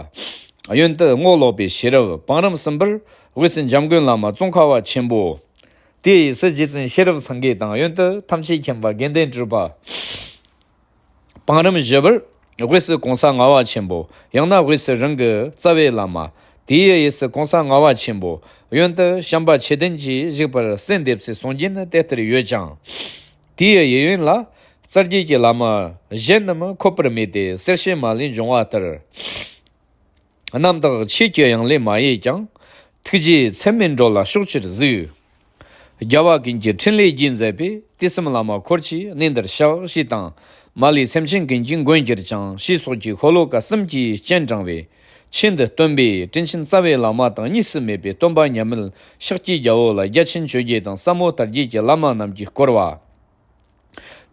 གཡོན་དུ་རྔོག་ལོག་པའི་ཤེས་རབ། བང་རིམ་གསུམ་པར་དབུས་སུ་འཇམ་མགོན་བླ་མ་ཙོང་ཁ་བ་ཆེན་པོ། དེའི་གཡས་སུ་རྗེ་བཙུན་ཤེས་རབ་སེང་གེ་དང་གཡོན་དུ་ཐམས་ཅད་མཁྱེན་པ་དགེ་འདུན་གྲུབ་པ། བང་རིམ་བཞི་པར་དབུས་སུ་གོང་ས་ལྔ་པ་ཆེན་པོ། ཡང་ན་དབུས་སུ་རང་གི་རྩ་བའི་བླ་མ། དེའི་གཡས་སུ་གོང་ས་ལྔ་པ་ཆེན་པོ། གཡོན་དུ་བྱམས་པ་ཆོས་ལྡན་གྱིས་བཞུགས་པར་གསོལ་འདེབས་སའི་གསུང་རྒྱུན་ནི་དེ་ལྟར་ཡོད་ཅིང་། དེའི་གཡས་གཡོན་ལ་རྩ་བརྒྱད་ཀྱི་བླ་མ་གཞན་རྣམས་འཁོད་པར་མོས་ཏེ་གསེར་ཕྱེ་མ་ལས་འབྱུང་བ་ལྟར། རྣམ་དག་ཆོས་ཀྱི་དབྱིངས་ལས་མ་གཡོས་ཀྱང་། ཐུགས་རྗེའི་མཚན་མས་འགྲོ་ལ་ཕྱོགས་བཅུར་གཟིགས། རྒྱལ་བ་ཀུན་གྱི་ཕྲིན་ལས་རྒྱས་མཛད་པའི། དུས་གསུམ་བླ་མ་འཁོར་བཅས་གནས་འདིར་གཤེགས་ཞེས་དང་། མ་ལུས་སེམས་ཅན་ཀུན་གྱི་མགོན་གྱུར་ཅིང་ཞེས་སོགས་ཀྱི་ཤོ་ལོ་ཀ་གསུམ་གྱིས་སྤྱན་དྲངས་པའི་ཆོས་འདི་སྟོན་པའི་དྲིན་ཆེན་རྩ་བའི་བླ་མ་དང་གཉིས་སུ་མེད་པའི་སྟོན་པ་མཉམ་མེད་ཤཱཀྱའི་རྒྱལ་པོ་ལ་རྒྱ་ཆེན་ཆོས་རྗེ་དང་ཟབ་མོ་དར་རྒྱས་ཀྱི་བླ་མ་རྣམས་ཀྱིས་བསྐོར་བ།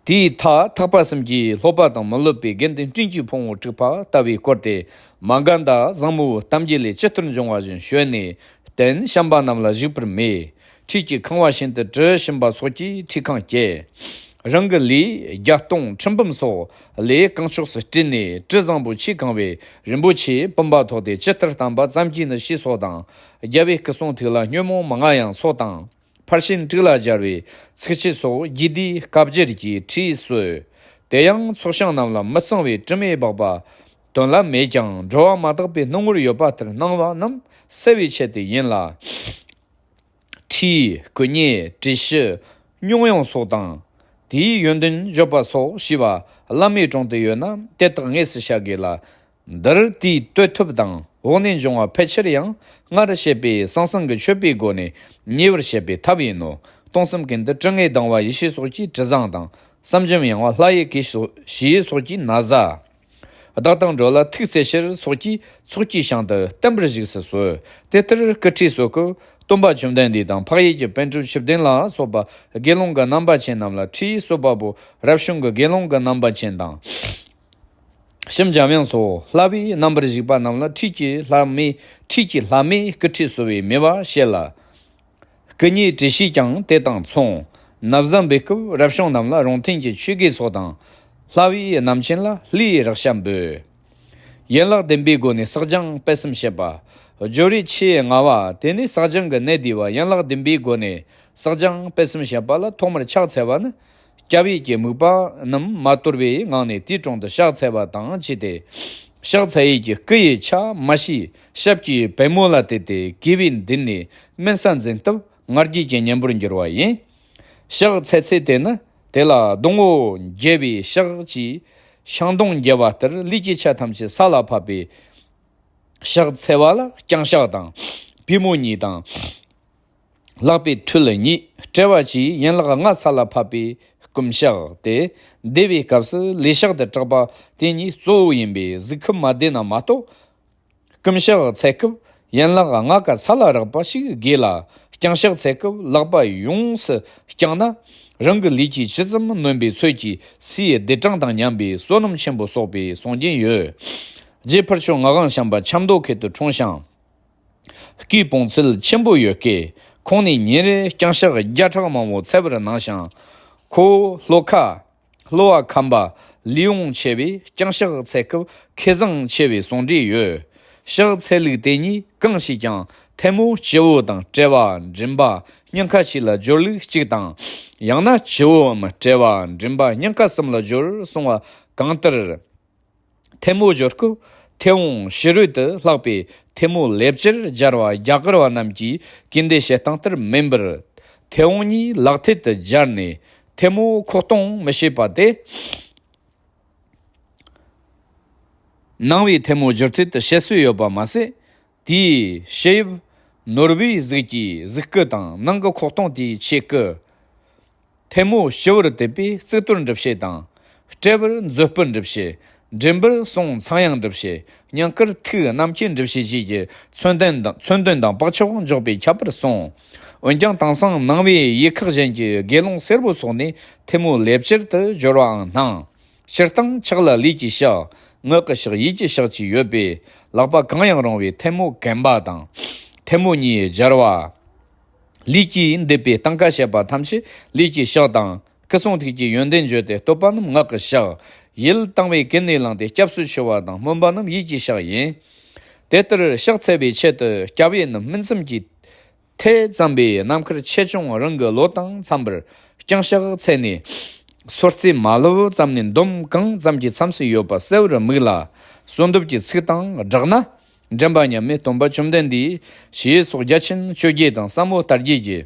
དེའི་མཐའ་ཐེག་པ་གསུམ་གྱི་སློབ་པ་དང་མི་སློབ་པའི་དགེ་འདུན་སྤྲིན་གྱི་ཕུང་པོ་དཀྲུགས་པ་ལྟ་བུས་བསྐོར་ཏེ། མ་ག་དྷ་བཟང་མོའི་གཏམ་རྒྱུད་ལས་ཇི་ལྟར་འབྱུང་བ་བཞིན་བྱོན་ནས་བསྟན་བྱམས་པ་རྣམས་ལ་བཞུགས་པར་མོས། ཁྲུས་ཀྱི་ཁང་བ་ཤིན་ཏུ་དྲི་ཞིམ་པ་སོགས་ཀྱིས་ཁྲུས་ཁང་བསྐྱེད། རང་གི་ལུས་བརྒྱ་སྟོང་ཁྲི་འབུམ་སོགས་ལས་གང་ཕྱོགས་སུ་སྤྲུལ་ནས་དྲི་བཟང་པོས་ཆོས་གང་བའི་རིན་པོ་ཆེ་བུམ་པ་ཐོགས་ཏེ་ཇི་ལྟར་བསྟན་པ་ཙམ་གྱིས་ནི་ཞེས་སོགས་དང་། རྒྱལ་བའི་སྐུ་གསུང་ཐུགས་ལ་ཉོན་མོངས་མ་ལྔ་ཡང་སོགས་དང་། ཕར་ཕྱིན་དྲུག་ལ་སྦྱར་བའི་ཚིགས་བཅད་སོགས་རྒྱས་བསྡུས་བཀའ་བསྒྱུར་གྱི་ཁྲིད་སྩོལ། དེ་ཡང་ཚོགས་ཞིང་རྣམས་ལ་མི་གཙང་བའི་དྲི་མས་སྦགས་པ་དོན་ལ་མེད་ཀྱང་སྦྱོར་བ་མ་དག་པའི་སྣང་ངོར་ཡོད་པ་ལྟར་སྣང་བ་རྣམས་སེལ་བའི་ཆེད་དུ་ཡིན་ལ། ཁྲུས་བསྐུ་མཉེ་དྲི་ཞིམ་སྨྱོ་ཡང་སོགས་དང་། དེའི་ཡོན་ཏན་བརྗོད་པ་སོགས་ཞུས་པ་བླ་མའི་དྲུང་དུ་ཡོད་ན་དེ་དག་དངོས་སུ་བྱ་དགོས་ལ། འདིར་དེའི་བསྟོད་ཐབས་དང་འོག་ནས་འབྱུང་བ་ཕལ་ཆེར་ཡང་སྔར་བཤད་པའི་ཟང་ཟིང་གི་མཆོད་པའི་སྒོ་ནས་ཉེ་བར་བཤད་པའི་ཐབས་ཡིན་ནོ། སྟོང་གསུམ་ཀུན་ཏུ་དྲི་ངད་ལྡང་བ་ཡེ་ཤེས་སོགས་ཀྱི་དྲི་བཟང་དང་། བསམ་འཇམ་ཡངས་པ་ལྷ་ཡི་གོས་སོགས་ཞེས་སོགས་ཀྱི་ན་བཟའ། བདག་དང་འགྲོ་ལ་ཐུགས་བརྩེ་ཕྱིར་སོགས་ཀྱིས་ཚོགས་ཀྱི་ཞིང་དུ་བརྟན་པར་བཞུགས་སུ་གསོལ། དེ་ལྟར་སྐུ་ཁྲུས་གསོལ་སྐབས་སྟོན་པ་བཅོམ་ལྡན་འདས་དང་འཕགས་ཡུལ་གྱི་པཎ་གྲུབ་ཆོས་ལྡན་ལ་སོགས་པ་དགེ་སློང་གི་རྣམ་པ་ཅན་རྣམས་ལ་ཁྲུས་གསོལ་བ་པོ་རབ་བྱུང་གི་དགེ་སློང་གི་རྣམ་པ་ཅན་དང་། བྱམས་འཇམ་དབྱངས་སོགས་བསླབ་པའི་རྣམ་པར་བཞུགས་པ་རྣམས་ལ་ཁྲུས་ཀྱི་ལྷ་མོས་ཁྲུས་ཀྱི་ལྷ་མོས་སྐུ་ཁྲུས་གསོལ་བའི་མོས་པ་བྱེད་ལ། བསྐུ་མཉེ་དྲི་ཞིམ་ཀྱང་དེ་དང་མཚུངས། ན་བཟའ་འབུལ་སྐབས་རབ་བྱུང་རྣམས་ལ་རོང་ཐུན་གྱི་ཆོས་གོས་སོགས་དང་། བསླབ་པའི་རྣམ་མཁྱེན་ལ་ལྷའི་རེག་བྱ་འབུལ། ཡན་ལག་བདུན་པའི་སྒོ་ནས་བསགས་སྦྱང་སྤེལ་གསུམ་བྱེད་པ། སྦྱོར་བའི་ཆེས་སྔ་བ་དེ་ནས་བསགས་སྦྱང་གི་གནད་བསྡུས་པ་ཡན་ལག་བདུན་པའི་སྒོ་ནས་བསགས་སྦྱང་སྤེལ་གསུམ་བྱེད་པ་ལ་ཐོག་མར་ཕྱག་འཚལ་བ་ནི། སྐྱབས་ཡུལ་གྱི་དམིགས་པ་རྣམས་མ་དོར་བའི་ངང་ནས་དེའི་དྲུང་དུ་ཕྱག་འཚལ་བ་དང་བཅས་ཏེ། ཕྱག་འཚལ་ཡུལ་གྱི་སྐུ་ཡི་ཆ་མ་ཤེས་ཞབས་ཀྱི་པད་མོ་ལ་བལྟས་ཏེ་དགེ་བའི་མདུན་ནས་དམན་ས་འཛིན་སྟབས་ང་རྒྱལ་གྱི་གཉེན་པོར་འགྱུར་བ་ཡིན། ཕྱག་འཚལ་ཚེ་དེ་ནི་དེ་ལ་སྡོང་བོ་འགྱེལ་བའི་ཕྱག་གིས་ཤིང་སྡོང་འགྱེལ་བ་ལྟར་ལུས་ཀྱི་ཆ་ཐམས་ཅད་ས་ལ་ཕབ་པའི་ཕྱག་འཚལ་བ་ལ་རྐྱང་ཕྱག་དང་། པུས་མོ་གཉིས་དང་། ལག་པའི་མཐིལ་གཉིས་དཔྲལ་བ་བཅས་ཡན་ལག་ལྔ་ས་ལ་ཕབ་པའི་བསྐུམ་ཕྱག་སྟེ། བཟླས་པའི་སྐབས་སུ་ལས་ཕྱག་ཏུ་གྲགས་པ་དེ་གཉིས་གཙོ་བོ་ཡིན་པས་གཟུགས་ཁམས་མ་བདེ་ན་མ་གཏོགས། བསྐུམ་ཕྱག་འཚལ་སྐབས་ཡན་ལག་ལྔ་ཀ་ས་ལ་རེག་པ་ཞིག་དགོས་ལ། རྐྱང་ཕྱག་འཚལ་སྐབས་ལག་པ་ཡོངས་སུ་བརྐྱངས་ན་རང་གི་ལུས་ཀྱི་ཇི་ཙམ་ནོན་པའི་ཚོད་ཀྱིས་སའི་ལྡེབ་གྲངས་དང་མཉམ་པའི་བསོད་ནམས་ཆེན་པོ་གསོག་པའི་གསུང་རྒྱུན་ཡོད། རྗེ་ཕུར་ལྕོག་ངག་དབང་བྱམས་པ་ཆབ་མདོ་ཁུལ་དུ་འཁྲུངས་ཤིང་། སྐུའི་བོངས་ཚད་ཆེན་པོ་ཡོད་སྐད། ཁོང་ནས་ཉིན་རེར་རྐྱང་ཕྱག་བརྒྱ་ཕྲག་མང་པོ་འཚལ་བར་གནང་ཞིང་། ཁོ་བོ་ཤློ་ཁ། ཤློ་ཀ་ཁམས་པ་ལུས་ཡོངས་ཆེ་བས་རྐྱང་ཕྱག་འཚལ་སྐབས་ཁེ་བཟང་ཆེ་བའི་གསུང་འགྲེལ་ཡོད། ཕྱག་འཚལ་ལུགས་དེ་གཉིས་གང་ཞིག་ཀྱང་ཐལ་མོ་སྤྱི་བོ་དང་དཔྲལ་བ་མགྲིན་པ་སྙིང་ཁ་བཅས་ལ་སྦྱོར་ལུགས་གཅིག་དང་། ཡང་ན་སྤྱི་བོའམ་དཔྲལ་བ་མགྲིན་པ་སྙིང་ཁ་གསུམ་ལ་སྦྱོར་གསུང་བ་གང་ལྟར། ཐལ་མོ་སྦྱོར་སྐབས་མཐེ་བོང་ཕྱི་རོལ་དུ་ལྷག་པའི་ཐལ་མོ་ལེབ་ཅེར་སྦྱར་བ་རྒྱ་གར་བ་རྣམས་ཀྱིས་གུས་འདུད་བྱེད་སྟངས་ལྟར་མིན་པར། མཐེ་བོང་གཉིས་ལག་མཐིལ་དུ་སྦྱར་ནས་ཐལ་མོ་ཁོག་གཏོང་མི་བྱེད་པ་སྟེ། ནང་པའི་ཐལ་མོ་སྦྱོར་ཚུལ་དུ་བཤད་སྲོལ་ཡོད་པ་མ་ཟད། དེའི་ཕྱི་དབྱིབས་ ནོར་བུའི་གཟུགས་ཀྱི་གཟུགས་སྐུ་དང་ནང་གི་ཁོག་སྟོང་དེའི་ཆས་སྐུ། ཐལ་མོ་ཞི་བར་དུད་པས་གཙུག་ཏོར་འགྲུབ་བྱེད་དང་། དཔྲལ་བར་མཛོད་སྤུ་འགྲུབ་བྱེད། མགྲིན་པར་གསུང་ཚངས་དབྱངས་འགྲུབ་བྱེད། སྙིང་གར་ཐུགས་རྣམ་མཁྱེན་འགྲུབ་བྱེད་བཅས་ཀྱི་མཚོན་དོན་དང་མཚོན་དོན་དང་བག་ཆགས་འཇོག་པས་ཁྱབ་པར་གསུངས། འོན་ཀྱང་དེང་སང་ནང་པའི་ཡུལ་ཁག་གཞན་གྱི་དགེ་སློང་སེར་པོ་སོགས་ནས་ཐལ་མོ་ལེབ་ཅེར་དུ་སྦྱོར་བའང་སྣང་། སྤྱིར་བཏང་ཕྱག་ལ་ལུས་ཀྱི་ཕྱག། ངག་གི་ཕྱག། ཡིད་ཀྱི་ཕྱག་བཅས་ཡོད་པས། ལག་པ་གང་ཡང་རུང་བས་ཐལ་མོ་གན་པ་དང་། ཐལ་མོ་གཉིས་སྦྱར་བ། ལུས་ཀྱིས་འདེབས་པའི་སྟོན་ཀ་བྱེད་པ་ཐམས་ཅད་ལུས་ཀྱི་ཕྱག་དང་། སྐུ་གསུང་ཐུགས་ཀྱི་ཡོན་ཏན་བརྗོད་དེ་བསྟོད་པ་རྣམས་ངག་གི་ཕྱག། ཡིད་དང་བས་ཀུན་ནས་བསླངས་ཏེ་སྐྱབས་སུ་མཆི་བ་དང་སྨོན་པ་རྣམས་ཡིད་ཀྱི་ཕྱག་ཡིན། དེ་ལྟར་ཕྱག་འཚལ་བའི་ཆེད་དུ་སྐྱབས་ཡུལ་ནི་སྨིན་མཚམས་ཀྱི་ཐེ་ཙམ་པའི་ནམ་མཁར་ཆེ་ཆུང་རང་གི་ལོ་དང་འཚམ་པར་རྐྱང་ཕྱག་འཚལ་ནས། སོར་རྩེ་མ་ལྷོ་ཙམ་ནས་འདོམ་གང་ཙམ་གྱི་མཚམས་སུ་ཡོད་པ་གསལ་བར་དམིགས་ལ། གསོལ་འདེབས་ཀྱི་ཚིག་དང་སྦྲགས་ན། འདྲེན་པ་མཉམ་མེད་སྟོན་པ་བཅོམ་ལྡན་འདས་ཞེས་སོགས་རྒྱ་ཆེན་སྤྱོད་རྒྱས་དང་ཟབ་མོ་ལྟ་བརྒྱད་ཀྱི་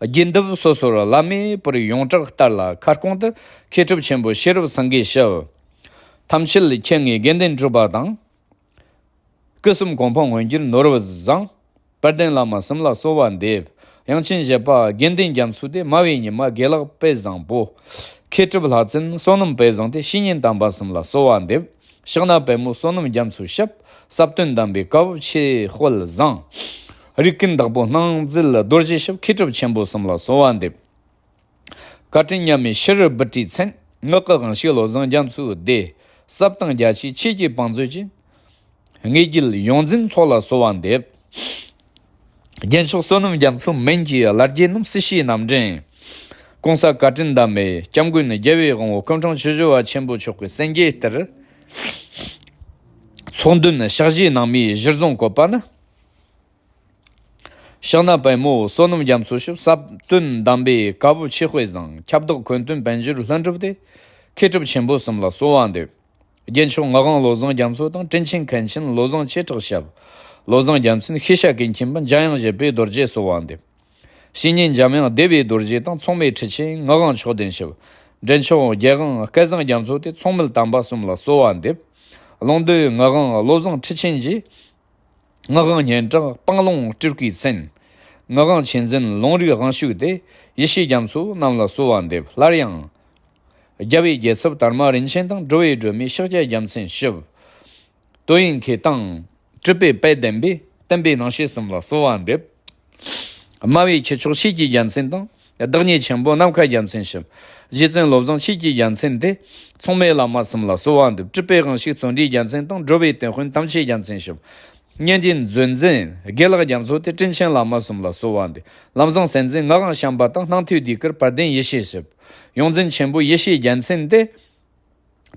རྒྱས་འདེབས་སོ་སོར་བླ་མེད་པར་ཡོངས་གྲགས་ལྟར་ལ། ཁ་སྐོང་དུ་མཁས་གྲུབ་ཆེན་པོ་ཤེས་རབ་སེང་གེས་ཞུ། ཐམས་ཅད་མཁྱེན་ངེས་དགེ་འདུན་གྲུབ་པ་དང་། སྐུ་གསུམ་གོ་འཕང་མངོན་གྱུར་ནོར་བུ་བཟང་། དཔལ་ལྡན་བླ་མ་གསུམ་ལ་གསོལ་བ་འདེབས། དབྱངས་ཅན་བཞད་པ་དགེ་འདུན་རྒྱ་མཚོ་སྟེ། སྨྲ་བའི་ཉི་མ་དགེ་ལེགས་དཔལ་བཟང་པོ། མཁས་གྲུབ་ལྷ་བཙུན་བསོད་ནམས་དཔལ་བཟང་སྟེ། བཤེས་གཉེན་དམ་པ་གསུམ་ལ་གསོལ་བ་འདེབས། ཕྱག་ན་པདྨོ་བསོད་ནམས་རྒྱ་མཚོའི་ཞབས། ཟབ་དོན་གདམས་པའི་བཀའ་བབས་ཆོས་དཔལ་བཟང་། རིག་ཀུན་བདག་པོ་སྣང་མཛད་རྡོ་རྗེ་ཞབས། མཁས་གྲུབ་ཆེན་པོ་གསུམ་ལ་གསོལ་བ་འདེབས། བཀའ་དྲིན་མཉམ་མེད་ཕྱི་རོལ་བུ་ཁྲིད་མཚན། ངག་གི་དབང་ཕྱུག་བློ་བཟང་རྒྱ་མཚོའི་སྡེ། ཟབ་དང་རྒྱ་ཆེའི་ཆོས་ཀྱི་བང་མཛོད་ཅན། དངོས་བརྒྱུད་ཡོངས་འཛིན་ཚོགས་ལ་གསོལ་བ་འདེབས། རྒྱན་མཆོག་བསོད་ནམས་རྒྱ་མཚོའི་མིང་གི་བླ་བརྒྱུད་རྣམས་སྲིད་ཞིའི་རྣམ་འདྲེན། གོང་ས་བཀའ་དྲིན་གདམས་པའི་སྐྱབས་མགོན་རྒྱལ་བའི་དབང་པོ་སྐུ་ཕྲེང་བཅུ་བཞི་པ་ཆེན་པོ་མཆོག་གི་གསན་བཞེས་ལྟར། ཚོགས་འདོན་ཕྱག་བཞེས་གནང་མིའི་གཞིར་བཟུང་བཀོད་པ་ནི། ཕྱག་ན་པདྨོ་བསོད་ནམས་རྒྱ་མཚོའི་ཞབས། ཟབ་དོན་གདམས་པའི་བཀའ་བབས་ཆོས་དཔལ་བཟང་། ཁྱབ་བདག་འཁོན་སྟོན་དཔལ་འབྱོར་ལྷུན་གྲུབ་སྟེ། མཁས་གྲུབ་ཆེན་པོ་གསུམ་ལ་གསོལ་བ་འདེབས། རྒྱན་མཆོག་ངག་དབང་བློ་བཟང་རྒྱ་མཚོ་དང་། དྲིན་ཆེན་མཁན་ཆེན་བློ་བཟང་ཆོས་གྲགས་ཞབས། བློ་བཟང་རྒྱལ་མཚན་ཤེས་བྱ་ཀུན་མཁྱེན་པ། འཇམ་དབྱངས་བཞད་པའི་རྡོ་རྗེ་གསོལ་བ་འདེབས། བཤེས་གཉེན་འཇམ་དབྱངས་བདེ་བའི་རྡོ་རྗེ་དང་། མཚུངས་མེད་ཁྲི་ཆེན་ངག་དབང་མཆོག་ལྡན་ཞབས། འདྲེན་མཆོག་རྒྱལ་དབང་སྐལ་བཟང་རྒྱ་མཚོ་སྟེ། མཚུངས་མེད་དམ་པ་གསུམ་ལ་གསོལ་བ་འདེབས། ལུང་སྡེ་ངག་དབང་བློ་བཟང་ཁྲི་ཆེན་རྗེ། ངག་དབང་སྙན་གྲགས་སྤང་ལུང་སྤྲུལ་སྐུའི་མཚན། ངག་དབང་ཆོས་འཛིན་ལུང་རིགས་དབང་ཕྱུག་སྟེ། ཡེ་ཤེས་རྒྱ་མཚོ་རྣམས་ལ་གསོལ་བ་འདེབས། སླར་ཡང་། རྒྱལ་བའི་རྒྱལ་ཚབ་དར་མ་རིན་ཆེན་དང་། འགྲོ་བའི་སྒྲོན་མེ་ཤཱཀྱ་རྒྱལ་མཚན་ཞབས། དོན་ཡོད་མཁས་དང་གྲུབ་པའི་དཔལ་ལྡན་པའི། བསྟན་པའི་རྣམ་བཤད་གསུམ་ལ་གསོལ་བ་འདེབས། སྨྲ་བའི་ཁྱུ་མཆོག་ཤེས་ཀྱི་རྒྱལ་མཚན་དང་། བདག་ཉིད་ཆེན་པོ་ནམ་མཁའ་རྒྱལ་མཚན་ཞབས། རྗེ་བཙུན་བློ་བཟང་ཆོས་ཀྱི་རྒྱལ་མཚན་ཏེ། མཚུངས་མེད་བླ་མ་གསུམ་ལ་གསོལ་བ་འདེབས། གྲུབ་པའི་དབང་ཕྱུག་བརྩོན་འགྲུས་རྒྱལ་མཚན་དང་། འགྲོ་བའི་དོན་དཔོན་དམ་ཆོས་རྒྱལ་མཚན་ཞབས། སྙན་རྒྱན་མཛོད་འཛིན་དགེ་ལེགས་རྒྱ་མཚོ་སྟེ། དྲིན་ཆེན་བླ་མ་གསུམ་ལ་གསོལ་བ་འདེབས། ལམ་བཟང་སྲིད་འཛིན་ངག་དབང་བྱམས་པ་དང་། སྣང་མཐའི་ཟློས་གར་དཔལ་ལྡན་ཡེ་ཤེས་ཞབས། ཡོངས་འཛིན་ཆེན་པོ་ཡེ་ཤེས་རྒྱལ་མཚན་ཏེ།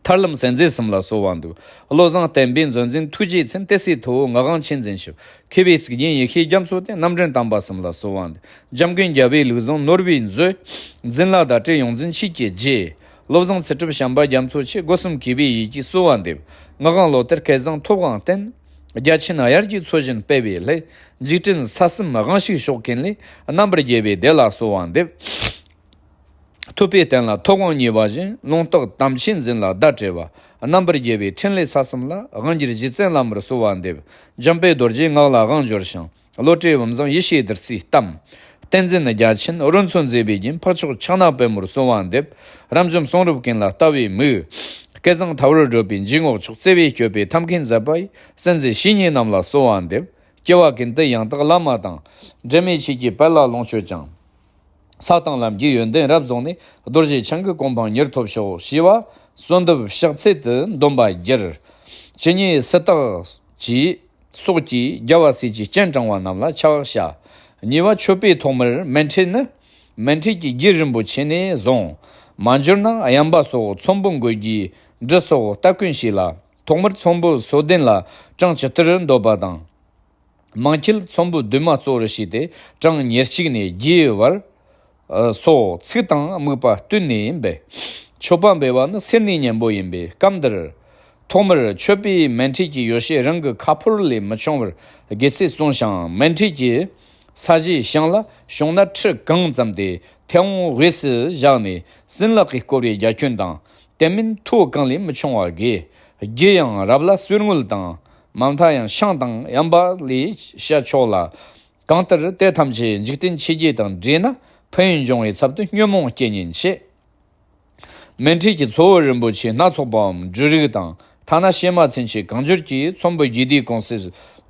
ཐར་ལམ་སྲིད་འཛིན་གསུམ་ལ་གསོལ་བ་འདེབས། བློ་བཟང་བསྟན་པའི་མཛོད་འཛིན་ཐུགས་རྗེའི་མཚན། ཏི་སེའི་ཐུ་བོ་ངག་དབང་ཆོས་འཛིན་ཞབས། མཁས་པའི་གཟུགས་རྒྱན་ཡེ་ཤེས་རྒྱ་མཚོ་སྟེ། རྣམ་འདྲེན་དམ་པ་གསུམ་ལ་གསོལ་བ་འདེབས། འཇམ་མགོན་རྒྱལ་བའི་ལུགས་བཟང་ནོར་བུའི་མཛོད། འཛིན་བླ་ཟླ་བྲལ་ཡོངས་འཛིན་ཆོས་ཀྱི་རྗེ། བློ་བཟང་ཚུལ་ཁྲིམས་བྱམས་པ་རྒྱ་མཚོ་ཆེ། སྒོ་གསུམ་གུས་པས་ཡིད་ཀྱིས་གསོལ་བ་འདེབས། ངག་དབང་བློ་གཏེར་སྐལ་བཟང་ཐོབ་དབང་བསྟན། རྒྱ་ཆེན་དབྱར་གྱི་ཚོས་བཞིན་སྤེལ་བའི་སླད། འཇིག་རྟེན་ས་གསུམ་དབང་ཕྱུག་ཕྱོགས་ཀུན་ལས། རྣམ་པར་རྒྱལ་བའི་སྡེ་ལ་གསོལ་བ་འདེབས། ཐུབ་པའི་བསྟན་ལ་ཐོབ་དབང་བརྙེས་པ་བཞིན། ལུང་རྟོགས་དམ་ཆོས་འཛིན་ལ་ཟླ་བྲལ་བ། རྣམ་པར་རྒྱལ་བའི་ཕྲིན་ལས་ས་གསུམ་ལ། དབང་སྒྱུར་རྗེ་བཙུན་བླ་མར་གསོལ་བ་འདེབས། འཇམ་དཔལ་རྡོ་རྗེའི་ངག་ལ་དབང་འབྱོར་ཞིང་། བློ་གྲོས་བུམ་བཟང་ཡེ་ཤེས་བདུད་རྩིའི་གཏམ། བསྟན་འཛིན་རྒྱ་ཆེན་རོལ་མཚོ་མཛེས་པའི་རྒྱན། འཕགས་མཆོག་ཕྱག་ན་པདྨོར་གསོལ་བ་འདེབས། རབ་འབྱམས་གསུང་རབ་ཀུན་ལ་ལྟ་བའི་མིག། སྐལ་བཟང་ཐར་བར་བགྲོད་པའི་འཇུག་ངོགས་མཆོག། བརྩེ་བས་སྤྱོད་པའི་ཐབས་མཁས་མཛད་པ་ཡི། སྲིད་འཛིན་བཤེས་གཉེན་རྣམས་ལ་གསོལ་བ་འདེབས། སྐྱེ་བ་ཀུན་ཏུ་ཡང་དག་བླ་མ་དང་། འབྲལ་མེད་ཆོས་ཀྱི་དཔལ་ལ་ལོངས་སྤྱོད་ཅིང་། ས་དང་ལམ་གྱི་ཡོན་ཏན་རབ་རྫོགས་ནས། རྡོ་རྗེ་འཆང་གི་གོ་འཕང་མྱུར་ཐོབ་ཤོག། ཞེས་པ་གསོལ་འདེབས་ཕྱག་འཚལ་དུ་འདོན་པར་བསྒྱུར། ཇི་སྙེད་སུ་དག་གིས་སོགས་ཀྱིས་རྒྱལ་བ་སྲས་ཀྱི་སྤྱན་དྲངས་པ་རྣམས་ལ་ཕྱག་བྱ། གཉིས་པ་མཆོད་པའི་ཐོག་མར་མཎྜལ་ནི། མཎྜལ་གྱི་རྒྱུད་རིན་པོ་ཆེ་ནས་བཟུང་། མ་འབྱོར་ན་གཡན་པ་སོགས་ཚོམ་བུ་འགོད་རྒྱུའི་འབྲུ་སོགས་སྟ་གོན་བྱས་ལ། ཐོག་མར་ཚོམ་བུ་སོ་བདུན་ལ་གྲངས་ཇི་ལྟར་འདོད་པ་དང་། མང་ཆེར་ཚོམ་བུ་བདུན་མ་གཙོ་བོར་བྱས་ཏེ། གྲངས་ཉེར་གཅིག་ནས་བརྒྱའི་བར་སོགས་ཚིག་དང་དམིགས་པ་བསྟུན་ནས་འབད། མཆོད་པ་འབུལ་བ་ནི་སེར་སྣའི་གཉེན་པོ་ཡིན་པས། སྐབས་འདིར་ཐོག་མར་མཆོད་པའི་མཎྜལ་གྱི་ཡོ་བྱད་རང་གི་ཁ་ཕོར་ལས་མི་ཆུང་བར་དགོས་ཚུལ་གསུངས་ཤིང་། མཎྜལ་གྱི་ས་གཞིའི་བྱང་ལ་བྱུང་ན་ཁྲི་གང་ཙམ་དེ་མཐེ་བོང་དབུས་སུ་བཞག་ནས་སྲིན་ལག་གིས་བསྐོར་བའི་རྒྱ་ཁྱོན་དང་། དེ་མིན་མཐོ་གང་ལས་མི་ཆུང་བ་དགོས། རྒྱུ་ཡང་རབ་ལ་གསེར་དངུལ་དང་ མ་མཐའ་ཡང་ཤིང་དང་ཡན་པ་ལས་བཤད་ཆོག་ལ། གང་ལྟར་དེ་ཐམས་ཅད་འཇིག་རྟེན་ཆོས་བརྒྱད་དང་འདྲེས་ན་ཕན་ཡོན་འབྱུང་བའི་ཚབ་ཏུ་ཉོན་མོངས་སྐྱེ་ཉེན་ཆེ། སྨན་ཁྲིད་ཀྱི་གཙོ་བོ་རིན་པོ་ཆེ་སྣ་ཚོགས་པའམ་འབྲུ་རིགས་དང་ཐ་ན་ཤེས་མ་ཚན་ཆེ་གང་འབྱོར་གྱི་ཚོམ་བུ་རྒྱས་བསྡུས་ཀུང་སི་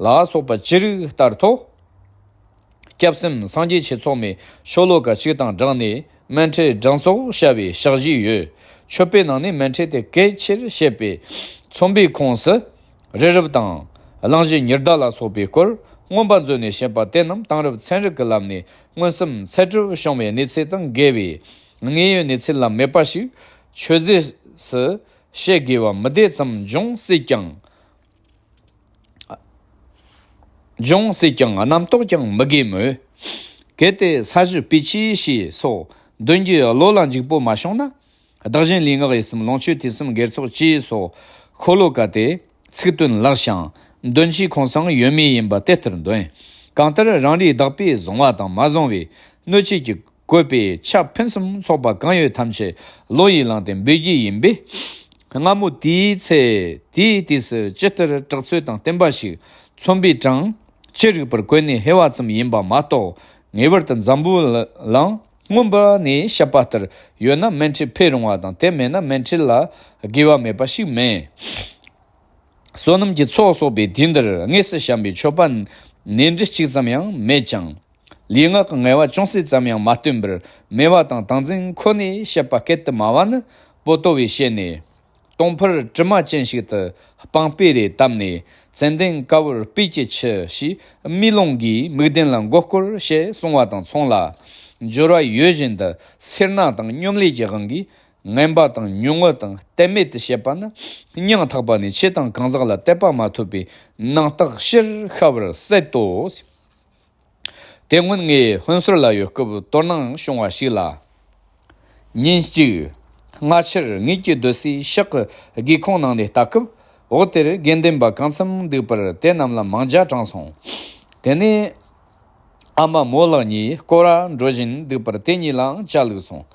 ལ་སོགས་པ་ཅི་རིགས་ལྟར་ཐོགས། སྐྱབས་སེམས་སངས་རྒྱས་ཆོས་ཚོགས་མའི་ཤོ་ལོ་ཀ་གཅིག་དང་སྦྲགས་ནས་སྨན་ཁྲིད་སྦྲང་སོགས་བྱ་བའི་ཕྱག་བཞེས་ཡོད། མཆོད་པའི་ནང་ནས་སྨན་ཁྲིད་དེ་གལ་ཆེར་བཤད་པས། ཚོམ་བུའི་ཁོངས་སུ་རི་རབ་དང་གླིང་བཞི་ཉི་ཟླ་ལ་སོགས་པའི་སྐོར་མངོན་པ་མཛོད་ནས་བཤད་པ་དེ་རྣམས་དེང་རབས་ཚན་རིག་གི་ལམ་ནས་མངོན་སུམ་ཚད་གྲུབ་བྱུང་བའི་གནས་ཚུལ་དང་འགལ་བའི་དངོས་ཡོད་གནས་ཚུལ་ལ་མེད་པ་ཞིག་ཆོས་རྫས་སུ་བཤད་དགོས་པ་མི་བདེ་ཙམ་འབྱུང་སྲིད་ཀྱང་། འབྱུང་སྲིད་ཀྱང་རྣམ་རྟོག་ཀྱང་མི་དགོས་མོད། གལ་ཏེ་ས་གཞི་སྤོས་ཆུས་ཞེས་སོགས་འདོན་རྒྱུའི་བློ་ལ་འཇུག་པོ་མ་བྱུང་ན། བདག་གཞན་ལུས་ངག་ཡིད་གསུམ་ལོངས་སྤྱོད་ཐོས་བསམ་དགེ་ཚོགས་ཅེས་སོགས་ཤོ་ལོ་ཀ་དེ་ཚིག་དོན་ལེགས་ཤིང་འདོན་ཆོས་ཁུངས་སུའང་ཡོད་མེད་ཡིན་པ་དེ་ལྟར་འདོན། གང་ལྟར་རང་རེའི་བདག་པོས་བཟུང་བ་དང་མ་བཟུང་བའི་སྣོད་བཅུད་ཀྱི་བཀོད་པའི་ཆ་ཕུན་སུམ་ཚོགས་པ་གང་ཡོད་ཐམས་ཅད་བློ་ཡིས་བླངས་ཏེ་འབུལ་རྒྱུ་ཡིན་པས། སྔ་མོ་དེའི་ཚེ་དེའི་དུས་སུ་ཇི་ལྟར་གྲགས་ཚོད་དང་བསྟན་པ་ཞིག་ཚོམ་བུའི་གྲངས་ཅི་རིགས་པར་བཀོད་ནས་ཕེབས་པ་ཙམ་ཡིན་པ་མ་གཏོགས། ངེས་པར་དུ་འཛམ་བུ་གླིང་མངོན་པ་ནས་བཤད་པ་ལྟར་ཡོད་ན་སྨན་ཁྲིད་ཕེབས་རུང་བ་དང་དེ་མེད་ན་སྨན་ཁྲིད་ལ་དགོས་པ་མེད་པ་ཞིག་མེད། བསོད་ནམས་ཀྱི་ཚོགས་གསོག་པའི་དུས་འདིར་དངོས་སུ་བཤམས་པའི་མཆོད་པ་ནས་འབྲུ་གཅིག་ཙམ་ཡང་མེད་ཀྱང་། ལུས་ངག་གི་ངལ་བ་ཅུང་ཟད་ཙམ་ཡང་མ་བསྟུན་པར་མོས་པ་དང་ཏིང་འཛིན་ཁོ་ནས་བཤད་པ་སྐད་དུ་སྨྲ་བ་ནི་པོ་ཏོ་བས་བཤད་ནས། སྟོང་ཕུར་དྲི་མ་ཅན་ཞིག་ཏུ་སྤངས་པས་རེ་བཏབ་ནས་ཙན་དན་དཀར་པོར་སྤོས་ཀྱི་ཆུ་ཞེས་དམུས་ལོང་གིས་མིག་ལྡན་ལ་མགོ་སྐོར་ཞེས་གསུང་བ་དང་མཚུངས་ལ། སྦྱོར་བ་ཡོད་བཞིན་དུ་སེར་སྣ་དང་སྙོམ་ལས་ཀྱི་དབང་གིས། ངན་པ་དང་ཉུང་ངུ་དང་གཏད་མེད་དུ་བཤད་པ་ནི་སྙིང་ཐག་པ་ནས་ཆོས་དང་གང་ཟག་ལ་དད་པ་མ་ཐོབ་པའི་ནང་རྟགས་ཕྱིར་ཤར་བར་ཟད་དོ། དེ་སྔོན་ངས་ཧོན་སོར་ལ་ཡོད་སྐབས་དོ་སྣང་བྱུང་བ་ཞིག་ལ། ཉིན་གཅིག་སྔ་ཕྱིར་ངེད་ཀྱི་སྡོད་སའི་ཕྱག་གི་སྒེའུ་ཁུང་ནང་ནས་ལྟ་སྐབས་འོག་དེར་དགེ་འདུན་པ་གང་འཚམ་འདུག་པར་དེ་རྣམས་ལ་མང་ཇ་དྲངས་སོང་། དེ་ནས། ཨ་མ་མོ་ལགས་གཉིས་སྐོར་ར་འགྲོ་བཞིན་འདུག་པར་དེ་གཉིས་ལའང་ཇ་བླུགས་སོང་།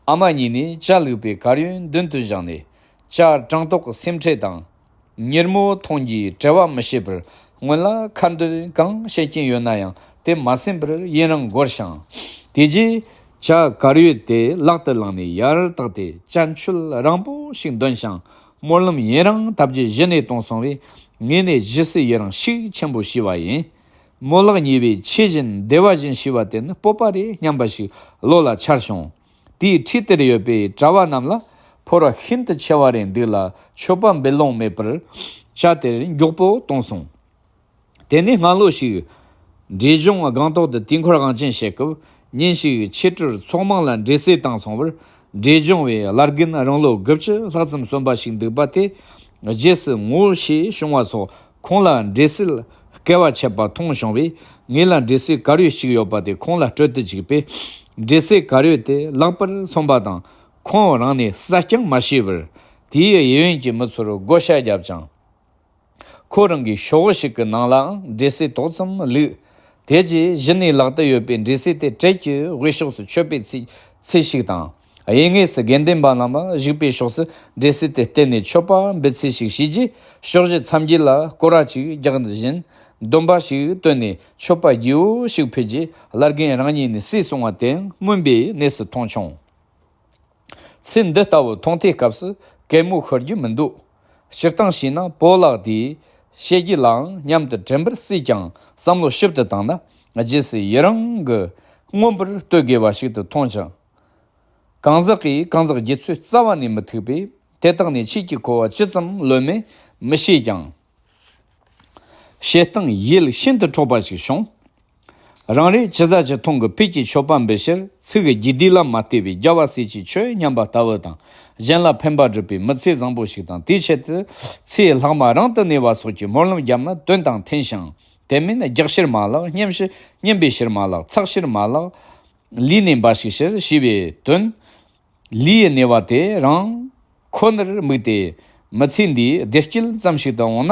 ཨ་མ་གཉིས་ནས་ཇ་བླུགས་པའི་གར་ཡོལ་མདུན་དུ་བཞག་ནས་ཇ་གྲང་ཏོག་སེམས་ཁྲལ་དང་། མྱུར་མོ་འཐུང་རྒྱུའི་བྲེལ་བ་མི་བྱེད་པར་སྔོན་ལ་ཁ་འདོན་གང་བྱེད་ཀྱིན་ཡོད་ན་ཡང་དེ་མ་ཟིན་པར་ཡུན་རིང་འགོར་ཞིང་། དེ་རྗེས་ཇ་གར་ཡོལ་དེ་ལག་ཏུ་བླངས་ནས་ཡར་བཏེགས་ཏེ་ཇ་མཆོད་རིང་པོ་ཞིག་འདོན་ཞིང་སྨོན་ལམ་ཡུན་རིང་བཏབ་རྗེས་གཞི་ནས་བཏང་སོང་བས་ངས་ནི་ཇི་སྲིད་ཡི་རང་ཤུགས་ཆེན་པོ་བྱས་པ་ཡིན། མོ་ལག་གཉིས་པས་ཆེ་བཞིན་བདེ་བ་བཞིན་ཞུས་པ་དེ་ནི་སྤོབས་པ་རེ་སྙམ་པ་ཞིག་བློ་ལ་འཆར་བྱུང་། དེའི་འཁྲིས་དེར་ཡོད་པའི་གྲྭ་བ་རྣམས་ལ་ཕོར་བ་ཤིན་ཏུ་ཆེ་བ་རེ་འདུག་ལ་མཆོད་པ་འབུལ་ལོང་མེད་པར་ཇ་དེར་མགྱོགས་པོ་བཏང་སོང་། དེ་ནས་སྔ་ལོ་ཞིག་འབྲས་ལྗོངས་སྒང་ཏོག་ཏུ་དུས་འཁོར་དབང་ཆེན་བྱེད་སྐབས་ཉིན་ཞིག་ཆོས་གྲྭར་ཚོགས་མང་ལ་འབྲས་སིལ་བཏང་སོང་བར། འབྲས་ལྗོངས་པའི་བླ་རྒན་རང་ལོ་དགུ་བཅུ་ལྷག་ཙམ་སོན་པ་ཞིག་འདུག་པ་དེ་རྗེས་སུ་ངོ་ཤེས་བྱུང་བ་སོགས་ཁོང་ལ་འབྲས་སིལ་བསྐལ་བ་ཆད་པ་མཐོང་བྱུང་བས་ངེད་ལ་འབྲས་སིལ་གར་ཡོལ་གཅིག་ཡོད་པ་དེ་ཁོང་ལ་སྤྲོད་དུ་བཅུག་པས། འབྲས་སིལ་གར་ཡོལ་དེ་ལག་པར་སོན་པ་དང་ཁོང་རང་ནས་ཟ་རྐྱང་མ་བྱས་པར་དེའི་གཡས་གཡོན་གྱི་མི་ཚོར་བགོ་བཤའ་བརྒྱབ་ཅིང་། ཁོ་རང་གི་ཤོག་བུ་ཞིག་གི་ནང་ལའང་འབྲས་སིལ་ཏོག་ཙམ་བླུགས། དེ་རྗེས་གཞི་ནས་ལག་ཏུ་ཡོད་པའི་འབྲས་སིལ་དེ་དྲེལ་གྱི་དབུས་ཕྱོགས་སུ་མཆོད་པའི་ཚུལ་ཚུལ་ཞིག་དང་། གཡས་ངོས་སུ་དགེ་འདུན་པ་རྣམས་ལ་བཞུགས་པའི་ཕྱོགས་སུ་འབྲས་སིལ་དེ་བསྟན་ནས་མཆོད་པ་འབུལ་ཚུལ་ཞིག་བྱས་རྗེས་ཕྱོགས་བཞི་མཚམས་བརྒྱད་ལ་སྐོར་ར་ཅིག་རྒྱག་བཞིན་འདོན་པ་ཞིག་བཏོན་ནས་མཆོད་པ་རྒྱས་པོ་ཞིག་ཕུལ་རྗེས་བླ་རྒན་རང་ཉིད་ནས་ཟས་བསྲུང་བ་དེའང་སྨོན་པའི་གནས་སུ་མཐོང་བྱུང་། ཚུལ་འདི་ལྟ་བུ་མཐོང་ཐོས་སྐབས་སུ་གད་མོ་ཤོར་རྒྱུ་མི་འདུག་སྤྱིར་བཏང་བྱས་ན་བོད་ལགས་དེས་བཤད་རྒྱུ་ལའང་སྙམ་དུ་དྲན་པར་སྲིད་ཀྱང་བསམ་བློ་ཞིབ་ཏུ་བཏང་ན་རྗེས་སུ་ཡི་རང་གི་མངོན་པར་བསྟོད་དགོས་པ་ཞིག་ཏུ་མཐོང་ཅིང་། གང་ཟག་གིས་གང་ཟག་རྒྱུད་ཚོད་རྩ་བ་ནས་མི་ཐུབ་པས་དེ་དག་ནས་ཆོས་ཀྱི་གོ་བ་ཇི་ཙམ་ལོན་མིན་མི་ཤེས་ཀྱང་། བཤད་སྟངས་ཡིད་ཤིན་ཏུ་འཕྲོག་པ་ཞིག་བྱུང་། རང་རེ་ཇི་ཟ་ཇི་འཐུང་གི་ཕུད་ཀྱི་མཆོད་པ་འབུལ་ཕྱིར་ཚིག་གི་རྒྱུད་སྡེ་ལ་མ་ལྟོས་པའི་རྒྱལ་བ་སྲས་ཀྱི་ཆོས་སྙམ་པ་ལྟ་བུ་དང་གཞན་ལ་ཕན་པ་སྒྲུབ་པའི་མི་ཚེ་བཟང་པོ་ཞིག་དང་དེའི་ཆེད་དུ་ཚེ་ལྷག་མ་རིང་དུ་གནས་པ་སོགས་ཀྱི་སྨོན་ལམ་རྒྱབ་ན་དོན་དང་མཐུན་ཞིང་དེ་མིན་རྒྱག་ཕྱིར་མ་ལགས། སྙན་ཕྱིར་སྙན་པའི་ཕྱིར་མ་ལགས། ཚགས་ཕྱིར་མ་ལགས། ལུས་ནས་འབའ་ཞིག་ཕྱིར་ཞེས་པའི་དོན། ལུས་ཡི་གནས་པ་དེ་རང་ཁོ་ནར་དམིགས་ཏེ་མི་ཚེ་འདིའི་བདེ་སྐྱིད་ཙམ་ཞིག་ཏུ་འོང་ན་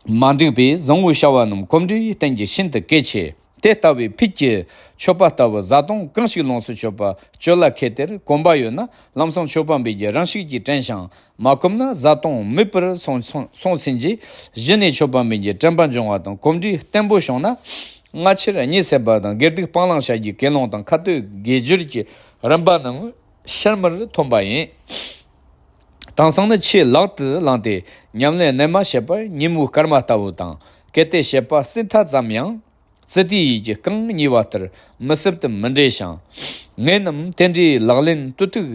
མ་འགྲིག་པས་བཟང་བོའི་བྱ་བ་རྣམས་གོམས་འདྲིས་བསྟེན་རྒྱུ་ཤིན་ཏུ་གལ་ཆེ། དེ་ལྟ་བུའི་ཕུད་ཀྱི་མཆོད་པ་ལྟ་བུ་བཟའ་བཏུང་གང་ཞིག་ལོངས་སུ་སྤྱོད་པ་སྤྱོད་ལ་ཁེལ་ཏེར་གོམས་པ་ཡོད་ན་ལམ་སང་མཆོད་པ་འབུལ་རྒྱུ་རང་ཤུགས་ཀྱིས་དྲན་ཞིང་མ་གོམས་ན་བཟའ་བཏུང་མིད་པར་སོང་སོང་སོང་ཟིན་རྗེས་གཞི་ནས་མཆོད་པ་འབུལ་རྒྱུ་དྲན་པ་འབྱུང་བ་དང་གོམས་འདྲིས་བརྟན་པོ་བྱུང་ན། སྔ་ཕྱིར་ཉེས་སེལ་བ་དང་དགེ་སྡིག་སྤང་བླང་བྱ་རྒྱུའི་གུ་ལོང་དང་ཁ་ཏོན་དགེ་སྦྱོར་གྱི་རིམ་པ་རྣམས་ཤར་མར་ཐོན་པ་ཡིན། དེང་སང་ནི་ཆེས་ལག་ཏུ་བླངས་ཏེ་ཉམས་ལེན་རྣལ་མ་བྱེད་པ་ཉིན་མོའི་སྐར་མ་ལྟ་བུ་དང་གལ་ཏེ་བྱེད་པ་སྲིད་མཐའ་ཙམ་ཡང་ཙི་ཏི་ཡིས་ཀྱི་རྐང་གཉིས་པ་ལྟར་མི་སྲིད་དུ་མི་འབྲེལ་ཞིང་། ངེད་རྣམས་དེ་འདྲའི་ལག་ལེན་དུ་ཐུག་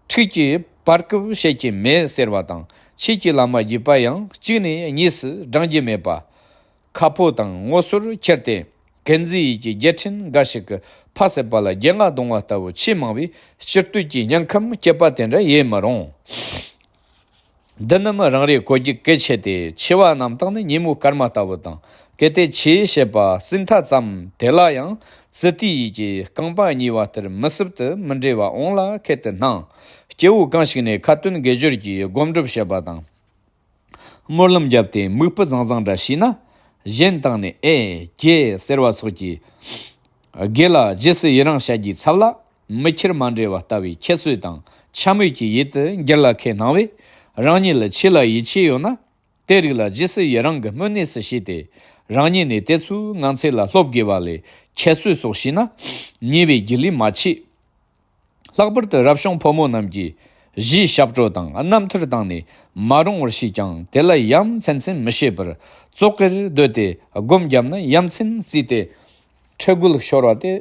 འཁྲིས་ཀྱི་བར་སྐབས་བཤད་ཀྱི་མེད་ཟེར་བ་དང་ཆོས་ཀྱི་ལམ་བརྒྱུད་པ་ཡང་གཅིག་ནས་གཉིས་སུ་འབྲང་རྒྱུ་མེད་པ། ཁ་ཕོ་དང་ངོ་སོར་ཁྱེར་ཏེ་མཁན་ཟེར་ཡིག་གི་རྒྱལ་ཕྲན་འགའ་ཞིག་གི་ཕ་ཟེར་པ་ལ་རྒྱལ་རྔ་གདུང་བ་ལྟ་བུ་ཆེས་མང་བས་སྤྱིར་བཏོད་ཀྱི་སྙིང་ཁམས་སྐྱེད་པ་དེ་འདྲ་ཡེ་མི་རུང་། འདི་རྣམས་རང་རེ་གོ་རྒྱུ་གལ་ཆེ་སྟེ་ཆེ་བ་རྣམ་དག་ནི་ཉིན་མོའི་སྐར་མ་ལྟ་བུ་དང་གལ་ཏེ་ཆེས་བྱེད་པ་སྲིད་མཐའ་ཙམ་དེ་ལ་ཡང་ཙི་ཏི་ཡིས་ཀྱི་རྐང་པ་གཉིས་པ་ལྟར་མི་སྲིད་དུ་མི་འབྲེལ་བ་འོང་ལ་ཁད་དུ་སྣང་། སྐྱེ་བོ་གང་ཞིག་ནས་ཁ་ཏོན་དགེ་སྦྱོར་གྱི་སྒོམ་སྒྲུབ་བྱེད་པ་དང་། སྨོན་ལམ་བརྒྱབ་སྟེ་མིག་སྤུ་བཟང་བཟང་འདྲ་བྱས་ན། གཞན་དག་ནས་ཨེ་རྒྱལ་ཟེར་བ་སོགས་ཀྱིས། དགེ་ལ་རྗེས་སུ་ཡི་རང་བྱ་རྒྱུའི་ཚབ་ལ་མི་ཁྱེར་མ་འབྲེལ་བ་ལྟ་བུའི་ཁྱད་གསོད་དང་འཕྱ་སྨོད་ཀྱི་ཡུལ་དུ་འགྱུར་ལ་ཁད་སྣང་བས། རང་ཉིད་ལ་ཆོས་ལ་ཡིད་ཆེས་ཡོད་ན། དེ་རིགས་ལ་རྗེས་སུ་ཡི་རང་གི་སྨོན་གནས་སུ་བྱས་ཏེ། རང་ཉིད་ནས་དེ་ཚོའི་ངང་ཚུལ་ལ་སློབ་དགོས་པ་ལས་ཁྱད་གསོད་སོགས་བྱས་ན། ཉེས་པའི་རྒྱུ་ལས་མ་ཆེས། ལྷག་པར་དུ་རབ་བྱུང་ཕོ་མོ་རྣམས་ཀྱིས་གཞིའི་ཞབས་བྲོ་དང་རྣམ་ཐར་བཏང་ནས་མ་རུང་བར་བྱས་ཀྱང་དེ་ལ་ཡ་མཚན་མཚན་མི་བྱེད་པར་བཙོག་གེར་སྡོད་དེ་སྒོམ་བརྒྱབ་ན་ཡ་མཚན་བརྩིས་ཏེ་ཁྲེལ་དགོད་ཤོར་བ་དེ་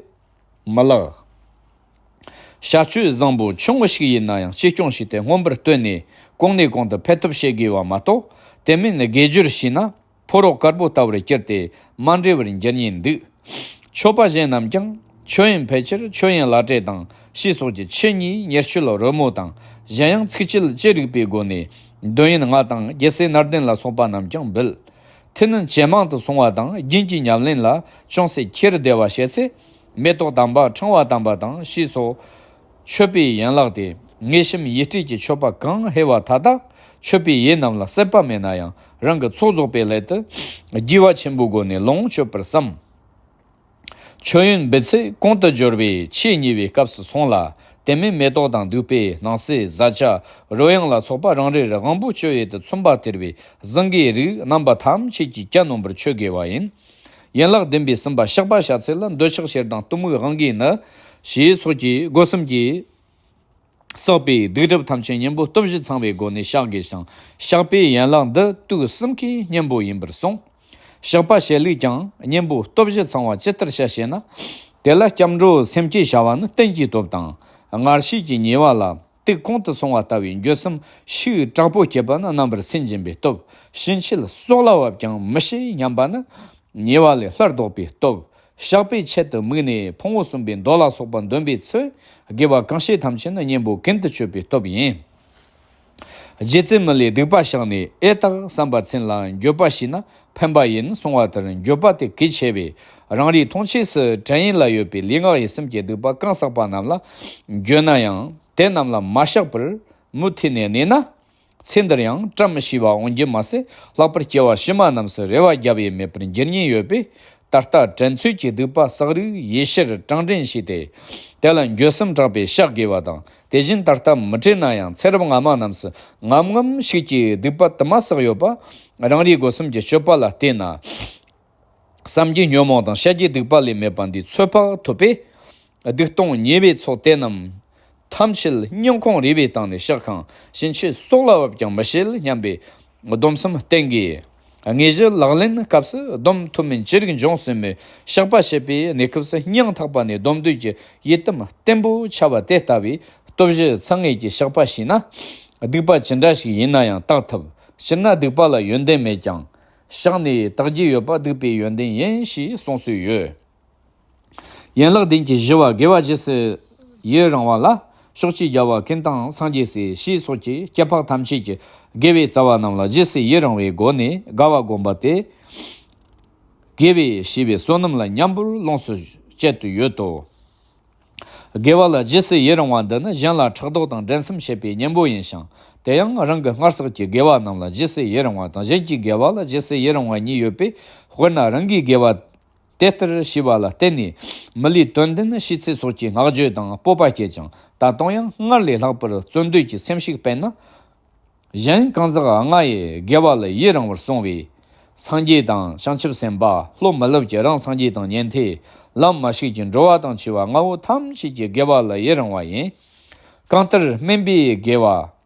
མི་ལེགས། བྱ་སྤྱོད་བཟང་པོ་ཆུང་ངུ་ཞིག་ཡིན་ན་ཡང་གཅེས་སྐྱོང་བྱས་ཏེ་མངོན་པར་བསྟོད་ནས་གོང་ནས་གོང་དུ་འཕེལ་ཐབས་བྱེད་དགོས་པ་མ་གཏོགས་དེ་མིན་དགེ་སྦྱོར་བྱས་ན། ཕོ་རོག་དཀར་པོ་ལྟ་བུར་གྱུར་ཏེ་མ་འབྲེལ་བར་འགྱུར་ཉེན་འདུག། མཆོད་པ་གཞན་རྣམས་ཀྱང་མཆོད་ཡོན་ཕལ་ཆེར་མཆོད་ཡོན་བླ་བྲེ་དང་ཞེས་སོགས་ཀྱི་ཆུ་གཉིས་ཉེར་སྤྱོད་རོལ་མོ་དང་གཞན་ཡང་ཚིགས་བཅད་ཅི་རིགས་པའི་སྒོ་ནས་འདོན་ཡོན་ལྔ་དང་རྒྱལ་སྲས་སྣ་ལྡན་ལ་སོགས་པ་རྣམས་ཀྱང་འབུལ། དེ་ནི་ཇེ་མང་དུ་སོང་བ་དང་རྒྱུན་གྱི་ཉམས་ལེན་ལ་ཅུང་ཟད་ཁྱེར་བདེ་བ་བྱེད་ཚེ། མེ་ཏོག་དམ་པ་ཕྲེང་བ་དམ་པ་དང་ཞེས་སོགས། མཆོད་པའི་ཡན་ལག་སྟེ་དངོས་བཤམས་ཡིད་སྤྲུལ་གྱི་མཆོད་པ་གང་ཧེ་བ་མཐའ་དག་མཆོད་པའི་ཡུལ་རྣམས་ལ་སྲེད་པ་མེད་ན་ཡང་རང་གི་ཚོགས་རྫོགས་པའི་སླད་དུ་དགེ་བ་ཆེན་པོའི་སྒོ་ནས་ལོངས་སྤྱོད་པར་བསམ། མཆོད་ཡོན་འབུལ་ཚེ་གོང་དུ་སྦྱོར་བའི་ཆོས་གཉེར་བའི་སྐབས་སུ་སོང་ལ། དེ་མིན་མེ་ཏོག་དང་བདུག་སྤོས་སྣང་གསོལ་བཟའ་བཅའ་རོལ་དབྱངས་ལ་སོགས་པ་རང་རེར་དབང་པོ་སྤྱོད་ཡུལ་དུ་མཚོན་པ་སྟེར་བའི་བཟང་གི་རིགས་རྣམ་པ་ཐམས་ཅད་ཀྱིས་གྱ་ནོམ་པར་མཆོད་དགོས་པ་ཡིན། ཡན་ལག་བདུན་པའི་གསུམ་པ་བཤགས་པ་བྱ་ཚིག་ལ་འདོད་ཆགས་ཞེ་སྡང་གཏི་མུག་དབང་གིས་ནི། ཞེས་སོགས་ཀྱི་སྒོ་གསུམ་གྱི་བསགས་པའི་སྡིག་སྒྲིབ་ཐམས་ཅད་གཉེན་པོ་སྟོབས་བཞི་ཚང་བའི་སྒོ་ནས་བཤགས་དགོས་ཤིང་། བཤགས་པའི་ཡན་ལག་འདི་དུས་གསུམ་གྱི་གཉེན་པོ་ཡིན་པར་གསུངས། བཤགས་པ་བྱེད་ལུགས་ཀྱང་གཉེན་པོ་སྟོབས་བཞི་ཚང་བ་ཇི་ལྟར་བྱ་ཞེ་ན། དེ་ལ་སྐྱབས་འགྲོ་སེམས་བསྐྱེད་བྱ་བ་ནི་རྟེན་གྱི་སྟོབས་དང་། སྔར་བྱས་ཀྱི་ཉེས་པ་ལ། དུས་གོང་དུ་སོང་བ་ལྟ་བུའི་འགྱོད་སེམས་ཤུགས་དྲག་པོ་སྐྱེད་པ་ནི་རྣམ་པར་སེམས་འབྱིན་པའི་སྟོབས། ཕྱིན་ཆད་སྲོག་ལ་བབ་ཀྱང་མི་ཤེས་སྙམ་པ་ནི་ཉེ་བ་ལས་སླར་ལྡོག་པའི་སྟོབས། བཤགས་པའི་ཆེད་དུ་དམིགས་ནས་ཕུང་པོ་གསུམ་པའི་མདོ་ལ་སོགས་པ་འདོན་པའི་ཚེ། དགེ་བ་གང་བྱེད་ཐམས་ཅད་ནི་གཉེན་པོ་ཀུན་ཏུ་སྤྱོད་པའི་སྟོབས་ཡིན། རྗེ་བཙུན་མི་ལས་སྡིག་པ་བཤགས་ནས་ཨེ་རྟག་བསམ་པ་མཚན་ལ་འགྱོད་པ་བྱས་ན་ཕན་པ་ཡིན་གསུང་བ་ལྟར་འགྱོད་པ་དེ་གལ་ཆེ་བས། རང་རེའི་མཐོང་ཆོས་སུ་དྲན་ཡུལ་ལ་ཡོད་པའི་ལུས་ངག་ཡིད་གསུམ་གྱི་སྡིག་པ་གང་བསགས་པ་རྣམས་ལ་འགྱོད་ན་ཡང་དེ་རྣམས་ལ་མ་བཤགས་པར་མུ་མཐུད་ནས་གནས་ན། ཚེ་འདིར་ཡང་བཀྲ་མི་ཤིས་པ་འོང་རྒྱུ་མ་ཟད་ལྷག་པར་སྐྱེ་བ་ཕྱི་མ་རྣམས་སུ་རེ་བ་བརྒྱབ་ཡས་མེད་པར་འགྱུར་ཉེན་ཡོད་པས། ད་ལྟ་དྲན་ཚོད་ཀྱི་སྡིག་པ་བསགས་རིགས་ཡིད་ཕྱིར་དྲང་དྲན་བྱས་ཏེ། དེ་ལ་འགྱོད་སེམས་དྲག་པས་བཤགས་དགོས་པ་དང་། དེ་བཞིན་ད་ལྟ་མི་དྲན་ན་ཡང་ཚེ་རབས་སྔ་མ་རྣམས་སུ་ངམ་ངམ་ཞིག་གིས་སྡིག་པ་དུ་མ་བསགས་ཡོད་པ། རང་རེའི་སྒོ་གསུམ་གྱི་སྤྱོད་པ་ལ་བལྟས་ན། བསམ་གྱི་ཉོན་མོངས་དང་བྱ་རྒྱུའི་སྡིག་པ་ལས་མེད་པ་འདིའི་ཚོད་དཔག་ཐུབ་པས། སྡིག་ལྟུང་ཉེས་པའི་ཚོགས་དེ་རྣམས་ཐམས་ཅད་སྙིང་ཁོང་རུས་པའི་སྟེང་ནས་བཤགས་ཤིང་ཕྱིན་ཆད་སྲོག་ལ་བབ་ཀྱང་མི་བྱེད་སྙམ་པའི་སྡོམ་གསུམ་བསྟེན་དགོས། དངོས་གཞི་ལག་ལེན་སྐབས་སུ་སྡོམ་ཐུབ་མིན་ཅི་རིགས་འབྱུང་སྲིད་མོད། བཤགས་པ་བྱེད་པའི་གནས་སྐབས་སུ་སྙིང་ཐག་པ་ནས་སྡོམ་འདོད་ཀྱི་ཡིད་དམ་བརྟན་པོ་འཆའ་བ་དེ་ལྟ་བུའི་སྟོབས་བཞི་ཚང་ངེས་ཀྱི་བཤགས་པ་བྱས་ན། སྡིག་པ་ཅི་འདྲ་ཞིག་ཡིན་ན་ཡང་དག་ཐུབ། སྤྱིར་ན་སྡིག་པ་ལ་ཡོན་ཏན་མེད་ཀྱང་། བཤགས་ནས་དག་རྒྱུ་ཡོད་པ་སྡིག་པའི་ཡོན་ཏན་ཡིན་ཞེས་གསུངས་སྲོལ་ཡོད། ཡན་ལག་བདུན་གྱི་བཞི་བ་དགེ་བ་རྗེས་སུ་ཡི་རང་བ་ལ། ཕྱོགས་བཅུའི་རྒྱལ་བ་ཀུན་བསྟན་སངས་རྒྱས་སྲས་ཞེས་སོགས་ཀྱི་སྐྱེ་འཕགས་ཐམས་ཅད་ཀྱི་དགེ་བའི་རྩ་བ་རྣམས་ལ་རྗེས་སུ་ཡི་རང་བའི་སྒོ་ནས་དགའ་བ་བསྒོམ་པ་སྟེ། དགེ་བའི་བྱས་པའི་བསོད་ནམས་ལ་མཉམ་པོར་ལོངས་སུ་སྤྱད་དུ་ཡོད་དོ། དགེ་བ་ལ་རྗེས་སུ་ཡི་རང་བ་འདི་ནི་གཞན་ལ་ཕྲག་དོག་དང་འགྲན་སེམས་བྱེད་པའི་གཉེན་པོ་ཡིན་ཞིང་། དེ་ཡང་རང་གི་སྔར་བསགས་ཀྱི་དགེ་བ་རྣམས་ལ་རྗེས་སུ་ཡི་རང་བ་དང་གཞན་གྱི་དགེ་བ་ལ་རྗེས་སུ་ཡི་རང་བ་གཉིས་ཡོད་པས། དཔེར་ན་རང་གི་དགེ་བ་ དེ་ལྟར་ཞུས་པ་ལ་བརྟེན་ནས་མི་ལུས་དོན་ལྡན་ཤེས་ཚད་སོགས་ཀྱི་བསྔགས་བརྗོད་དང་སྤོབས་པ་བསྐྱེད་ཅིང་། ད་དུང་ཡང་སྔར་ལས་ལྷག་པར་བརྩོན་འདོད་ཀྱི་སེམས་ཤིག་སྤེལ་ན། གཞན་གང་ཟག་ལྔ་ཡི་དགེ་བ་ལ་ཡི་རང་བར་གསུངས་པས། སངས་རྒྱས་དང་བྱང་ཆུབ་སེམས་དཔའ། བློ་མི་སློབ་ཀྱི་རང་སངས་རྒྱས་དང་ཉན་ཐོས། ལམ་མ་ཞུགས་ཀྱི་འགྲོ་བ་དང་བཅས་པ་ལྔ་བོ་ཐམས་ཅད་ཀྱི་དགེ་བ་ལ་ཡི་རང་བ་ཡིན། གང་ལྟར་སྨན་པའི་དགེ་བ།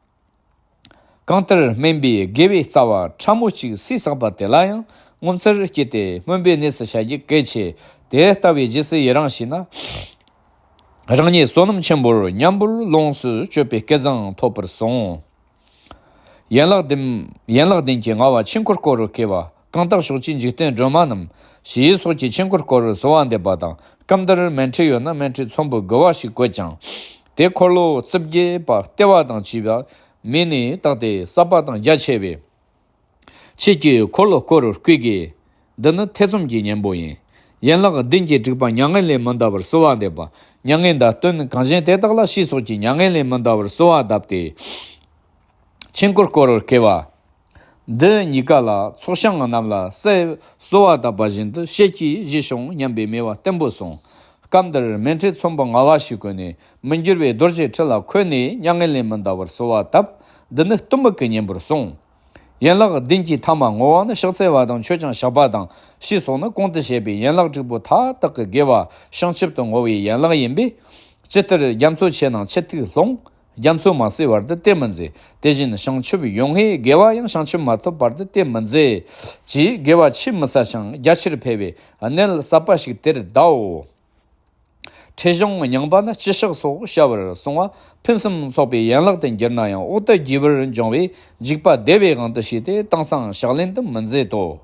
གང་ལྟར་སྨན་པའི་དགེ་བའི་རྩ་བ་ཕྲ་མོ་གཅིག་ཟས་བསགས་པ་དེ་ལ་ཡང་ངོ་མཚར་སྐྱེས་ཏེ། སྨོན་པའི་གནས་སུ་བྱ་རྒྱུ་གལ་ཆེ། དེ་ལྟ་བུའི་རྗེས་སུ་ཡི་རང་བྱས་ན། རང་ཉིད་བསོད་ནམས་ཆེན་པོར་མཉམ་པོར་ལོངས་སུ་སྤྱོད་པའི་སྐལ་བཟང་ཐོབ་པར་གསུངས། ཡན་ལག་ལྡན། ཡན་ལག་ལྡན་གྱི་ལྔ་བ་ཆོས་འཁོར་བསྐོར་བར་བསྐུལ་བ། གང་དག་ཕྱོགས་ཀྱི་འཇིག་རྟེན་སྒྲོན་མ་རྣམས། ཞེས་སོགས་ཀྱི་ཆོས་འཁོར་བསྐོར་བར་གསོལ་བ་འདེབས་པ་དང་། སྐབས་འདིར་སྨན་ཁྲིད་ཡོད་ན་སྨན་ཁྲིད་ཚོམ་བུ་དགུ་བ་ཞིག་བཀོད་ཀྱང་། དེ་འཁོར་ལོ་རྩིབས་བརྒྱད་པ་ལྟེ་བ་དང་བཅས་པ་མེ་ནས་བཏགས་ཏེ་ཟབ་པ་དང་རྒྱ་ཆེ་བས། ཆོས་ཀྱི་འཁོར་ལོ་བསྐོར་བར་བསྐུལ་དགོས། འདི་ནི་ཐེ་ཚོམ་གྱི་གཉེན་པོ་ཡིན། ཡན་ལག་བདུན་གྱི་དྲུག་པ་མྱ་ངན་ལས་མི་འདའ་བར་གསོལ་བ་འདེབས་པ། མྱ་ངན་འདའ་སྟོན་གང་བཞིན་དེ་དག་ལ། ཞེས་སོགས་ཀྱིས་མྱ་ངན་ལས་མི་འདའ་བར་གསོལ་བ་བཏབ་སྟེ། ཆོས་འཁོར་བསྐོར་བར་བསྐུལ་བ། འདི་གཉིས་ཀ་ལ་ཚོགས་ཞིང་རྣམས་ལ་གསོལ་བ་བཏབ་པ་བཞིན་དུ་ཤེས་ཀྱིས་བཞེས་ཤོག་སྙམ་པའི་མོས་པ་བརྟན་པོ་གསུངས། སྐབས་འདིར་སྨན་ཁྲིད་ཚོམ་བུ་ལྔ་བ་ཞིག་བཀོད་ནས། མི་འགྱུར་བའི་རྡོ་རྗེའི་ཁྲི་ལ་འཁོད་ནས་མྱ་ངན་ལས་མི་འདའ་བར་གསོལ་བ་བཏབ། འདི་ནི་གཏི་མུག་གི་གཉེན་པོར་གསུངས། ཡན་ལག་བདུན་གྱི་ཐ་མ་བསྔོ་བ་ནི། ཕྱག་འཚལ་བ་དང་མཆོད་ཅིང་བཤགས་པ་དང་། ཞེས་སོགས་ནི་གོང་དུ་བཤད་པའི་ཡན་ལག་དྲུག་པོ་མཐའ་དག་གི་དགེ་བ་བྱང་ཆུབ་ཏུ་བསྔོ་བའི་ཡན་ལག་ཡིན་པས། ཇི་ལྟར་རྒྱ་མཚོ་ཆེ་ན་ཆུ་ཐིགས་ལྷུང་། རྒྱ་མཚོ་མ་ཟད་བར་དུ་དེ་མི་མཛད། དེ་བཞིན་བྱང་ཆུབ་ཡོང་ངེས་དགེ་བ་ཡང་། བྱང་ཆུབ་མ་ཐོབ་བར་དུ་དེ་མི་མཛད། ཅེས་དགེ་བ་ཆེས་མི་ཟད་ཞིང་རྒྱ་ཆེར་འཕེལ་བའི་གནད་ཟབ་པ་ཞིག་དེར་གདའོ། ཁྲིད་གཞུང་རྙིང་པ་ནི་སྤྱི་བཤགས་སོགས་བྱ་བར་གསུངས་པ་ཕུན་སུམ་ཚོགས་པའི་ཡན་ལག་ཏུ་འགྱུར་ན་ཡང་འོག་ཏུ་རྒྱས་པར་འབྱུང་བས། འཇིགས་པ་བདེ་བའི་དབང་དུ་བྱས་ཏེ་དེང་སང་ཕྱག་ལེན་དུ་མི་མཛད་དོ།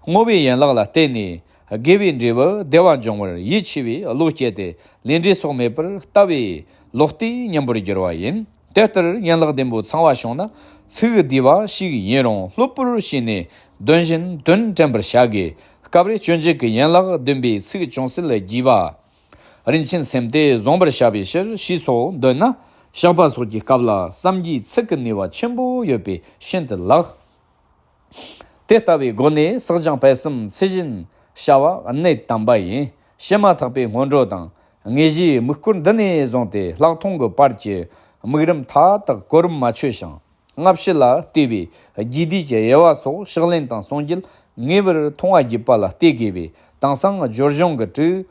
བསྔོ་བའི་ཡན་ལག་ལ་བརྟེན་ནས་དགེ་བའི་འབྲས་བུ་བདེ་བ་འབྱུང་བར་ཡིད་ཆེས་པའི་བློ་སྐྱེས་ཏེ། ལས་འབྲས་སོགས་མེད་པར་ལྟ་བའི་བློ་གཏད་སྙོམས་པར་འགྱུར་བ་ཡིན། དེ་ལྟར་ཡན་ལག་ལྡན་པོ་ཚང་བ་བྱུང་ན། ཚིག་བསྡུས་པ་ཞིག་ཡིན་རུང་གློ་བུར་བྱས་ནས་འདོན་བཞིན་དོན་དྲན་པར་བྱ་དགོས། སྐབས་རེ་སྤྱོད་འཇུག་གི་ཡན་ལག་བདུན་པའི་ཚིག་ཅུང་ཟད་ལ་རྒྱས་པ། རིན་ཆེན་སེམས་དེ་བཟུང་བར་བྱ་བའི་ཕྱིར། ཞེས་སོགས་འདོན་ན། བཤགས་པ་སོགས་ཀྱི་སྐབས་ལ་བསམ་གྱིས་ཚིག་གི་ནུས་པ་ཆེན་པོ་ཡོད་པས་ཤིན་ཏུ་ལེགས། དེ་ལྟ་བུའི་སྒོ་ནས་བསགས་སྦྱང་སྤེལ་གསུམ་ཚུལ་བཞིན་བྱ་བ་གནད་དམ་པ་ཡིན། བྱེ་མ་ཐག་པའི་སྔོན་འགྲོ་དང་དངོས་གཞིའི་དམིགས་སྐོར་འདི་ནས་བཟུང་སྟེ་ལྷག་མཐོང་གི་བར་གྱི་དམིགས་རིམ་མཐའ་དག་གོ་རིམ་མ་ཆོད་ཞིང་། སྔ་ཕྱི་ལ་ལྟོས་པའི་རྒྱས་བསྡུས་ཀྱི་དབྱེ་བ་སོགས་ཕྱག་ལེན་དང་གསུང་རྒྱུད་ངེས་པར་མཐོང་བ་བརྒྱུད་པ་ལ་བལྟས་དགོས་པས། དེང་སང་སྦྱོར་སྦྱོང་གི་དྲུག་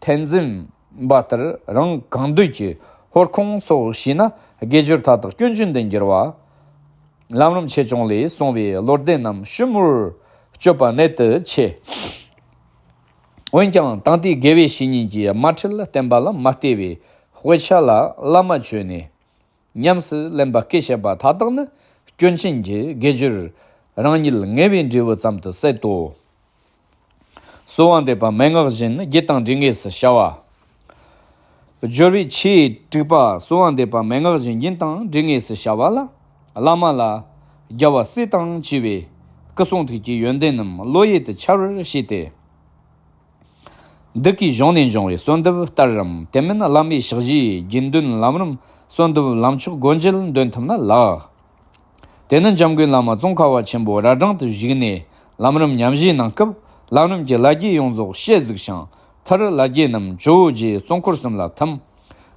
ཐེར་འཛིན་པ་ལྟར་རང་གང་འདོད་ཀྱི་ཧོར་ཁུང་སོགས་བྱས་ན་དགེ་སྦྱོར་མཐའ་དག་སྐྱོན་ཅན་དུ་འགྱུར་བ། ལམ་རིམ་ཆེ་ཆུང་ལས་གསུངས་པའི་བློ་ལྡན་རྣམས་ཞིབ་མོར་དཔྱོད་པ་གནད་དུ་ཆེ། འོན་ཀྱང་དེང་དུས་དགེ་བའི་བཤེས་གཉེན་གྱིས་དམར་ཁྲིད་བསྟན་པ་ལ་མ་བལྟས་པའི་དཔེ་ཆ་ལ་བླ་མ་བཅོལ་ནས། ཉམས་སུ་ལེན་པ་སྐད་བཤད་པ་མཐའ་དག་ནི་སྐྱོན་ཅན་གྱི་དགེ་སྦྱོར་རང་ཉིད་ངལ་བའི་འབྲས་བུ་ཙམ་དུ་ཟད་དོ། གསོལ་བ་འདེབས་པ་མན་ངག་བཞིན་རྒྱུད་དང་འབྲེལ་ངེས་སུ་བྱ་བ། སྦྱོར་བའི་ཆོས་དྲུག་པ་གསོལ་བ་འདེབས་པ་མན་ངག་བཞིན་རྒྱུད་དང་འབྲེལ་ངེས་སུ་བྱ་བ་ལ། བླ་མ་ལ་རྒྱལ་བ་སྲས་དང་བཅས་པའི་སྐུ་གསུང་ཐུགས་ཀྱི་ཡོན་ཏན་རྣམས་བློ་ཡུལ་དུ་འཆར་བར་བྱས་ཏེ། འདི་གའི་གཞུང་ནས་འབྱུང་བའི་གསོལ་འདེབས་ལྟར་རམ། དེ་མིན་བླ་མའི་ཕྱག་བཞེས་རྒྱུན་འདོན་ལམ་རིམ་གསོལ་འདེབས་ལམ་མཆོག་སྒོ་འབྱེད་འདོན་ཐུབ་ན་ལེགས། དེ་ནི་འཇམ་མགོན་བླ་མ་ཙོང་ཁ་པ་ཆེན་པོ་རྭ་སྒྲེང་དུ་བཞུགས་ནས་ལམ་རིམ་ཉམས་བཞེས་གནང་སྐབས་ལམ་རིམ་གྱི་ལ་རྒྱའི་ཡོངས་རྫོགས་ཞལ་གཟིགས་ཤིང་། མཐར་ལ་རྒྱའི་རྣམས་ཇོ་བོ་རྗེ་གཙོ་འཁོར་གསུམ་ལ་ཐིམ།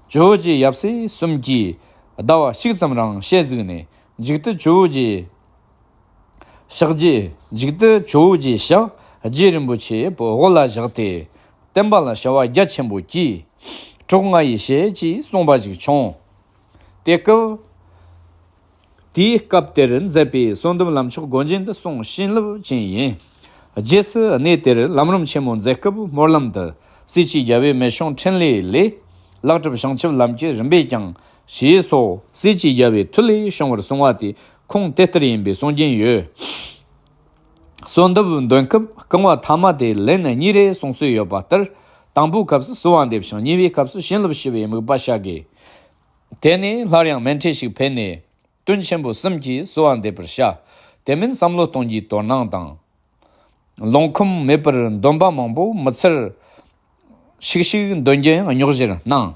ཇོ་བོ་རྗེ་ཡབ་སྲས་གསུམ་གྱིས་ཟླ་བ་གཅིག་ཙམ་རིང་ཞལ་གཟིགས་ནས། མཇུག་ཏུ་ཇོ་བོ་རྗེ་ཕྱག་རྗེས། མཇུག་ཏུ་ཇོ་བོ་རྗེའི་ཕྱག་རྗེས་རིན་པོ་ཆེ་བོད་དབུ་ལ་བཞག་སྟེ། བསྟན་པ་ལ་བྱ་བ་རྒྱ་ཆེན་པོ་བགྱིས། གྲོགས་ང་ཡི་ཞལ་གྱིས་གསུངས་པ་ཞིག་བྱུང་། དེ་སྐབས། དེའི་སྐབས་དེར་མཛད་པའི་གསོལ་འདེབས་ལམ་མཆོག་སྒོ་འབྱེད་འདི་གསུང་བྱིན་རླབས་ཅན་ཡིན། རྗེས་སུ་གནས་དེར་ལམ་རིམ་ཆེན་མོ་མཛད་སྐབས་སྨོན་ལམ་དུ། སྲས་བཅས་རྒྱལ་བའི་མི་བྱུང་འཕྲིན་ལས་ལས། ལག་གྲུབ་བྱང་ཆུབ་ལམ་གྱི་རིམ་པས་ཀྱང་། ཞེས་སོགས་སྲས་བཅས་རྒྱལ་བའི་མཐུ་ལས་བྱུང་བར་གསུངས་པ་དེ་ཁུངས་དེ་ལྟར་ཡིན་པའི་གསུང་རྒྱུན་ཡོད། གསོལ་འདེབས་འདོན་སྐབས་རྐང་བ་ཐ་མ་དེ་ལན་གཉིས་རེ་གསུང་སྲོལ་ཡོད་པ་ལྟར། དང་པོའི་སྐབས་སུ་གསོལ་བ་འདེབས་ཤིང་། གཉིས་པའི་སྐབས་སུ་བྱིན་རླབས་ཞུ་བའི་དམིགས་པ་བྱ་དགོས། དེ་ནས་སླར་ཡང་སྨན་ཁྲིད་ཞིག་ཕེབས་ནས། སྟོན་ཆེན་པོ་གསུམ་གྱིས་གསོལ་བ་འདེབས་པར་བྱ། དེ་མིན་བསམ་བློ་གཏོང་རྒྱུའི་དོ་སྣང་དང་། ལོང་ཁོམ་མེད་པར་འདོན་པ་མང་པོ་མི་ཚར། ཤིག་ཤིག་འདོན་རྒྱུ་ཡང་རྙོག་གཞིར་སྣང་།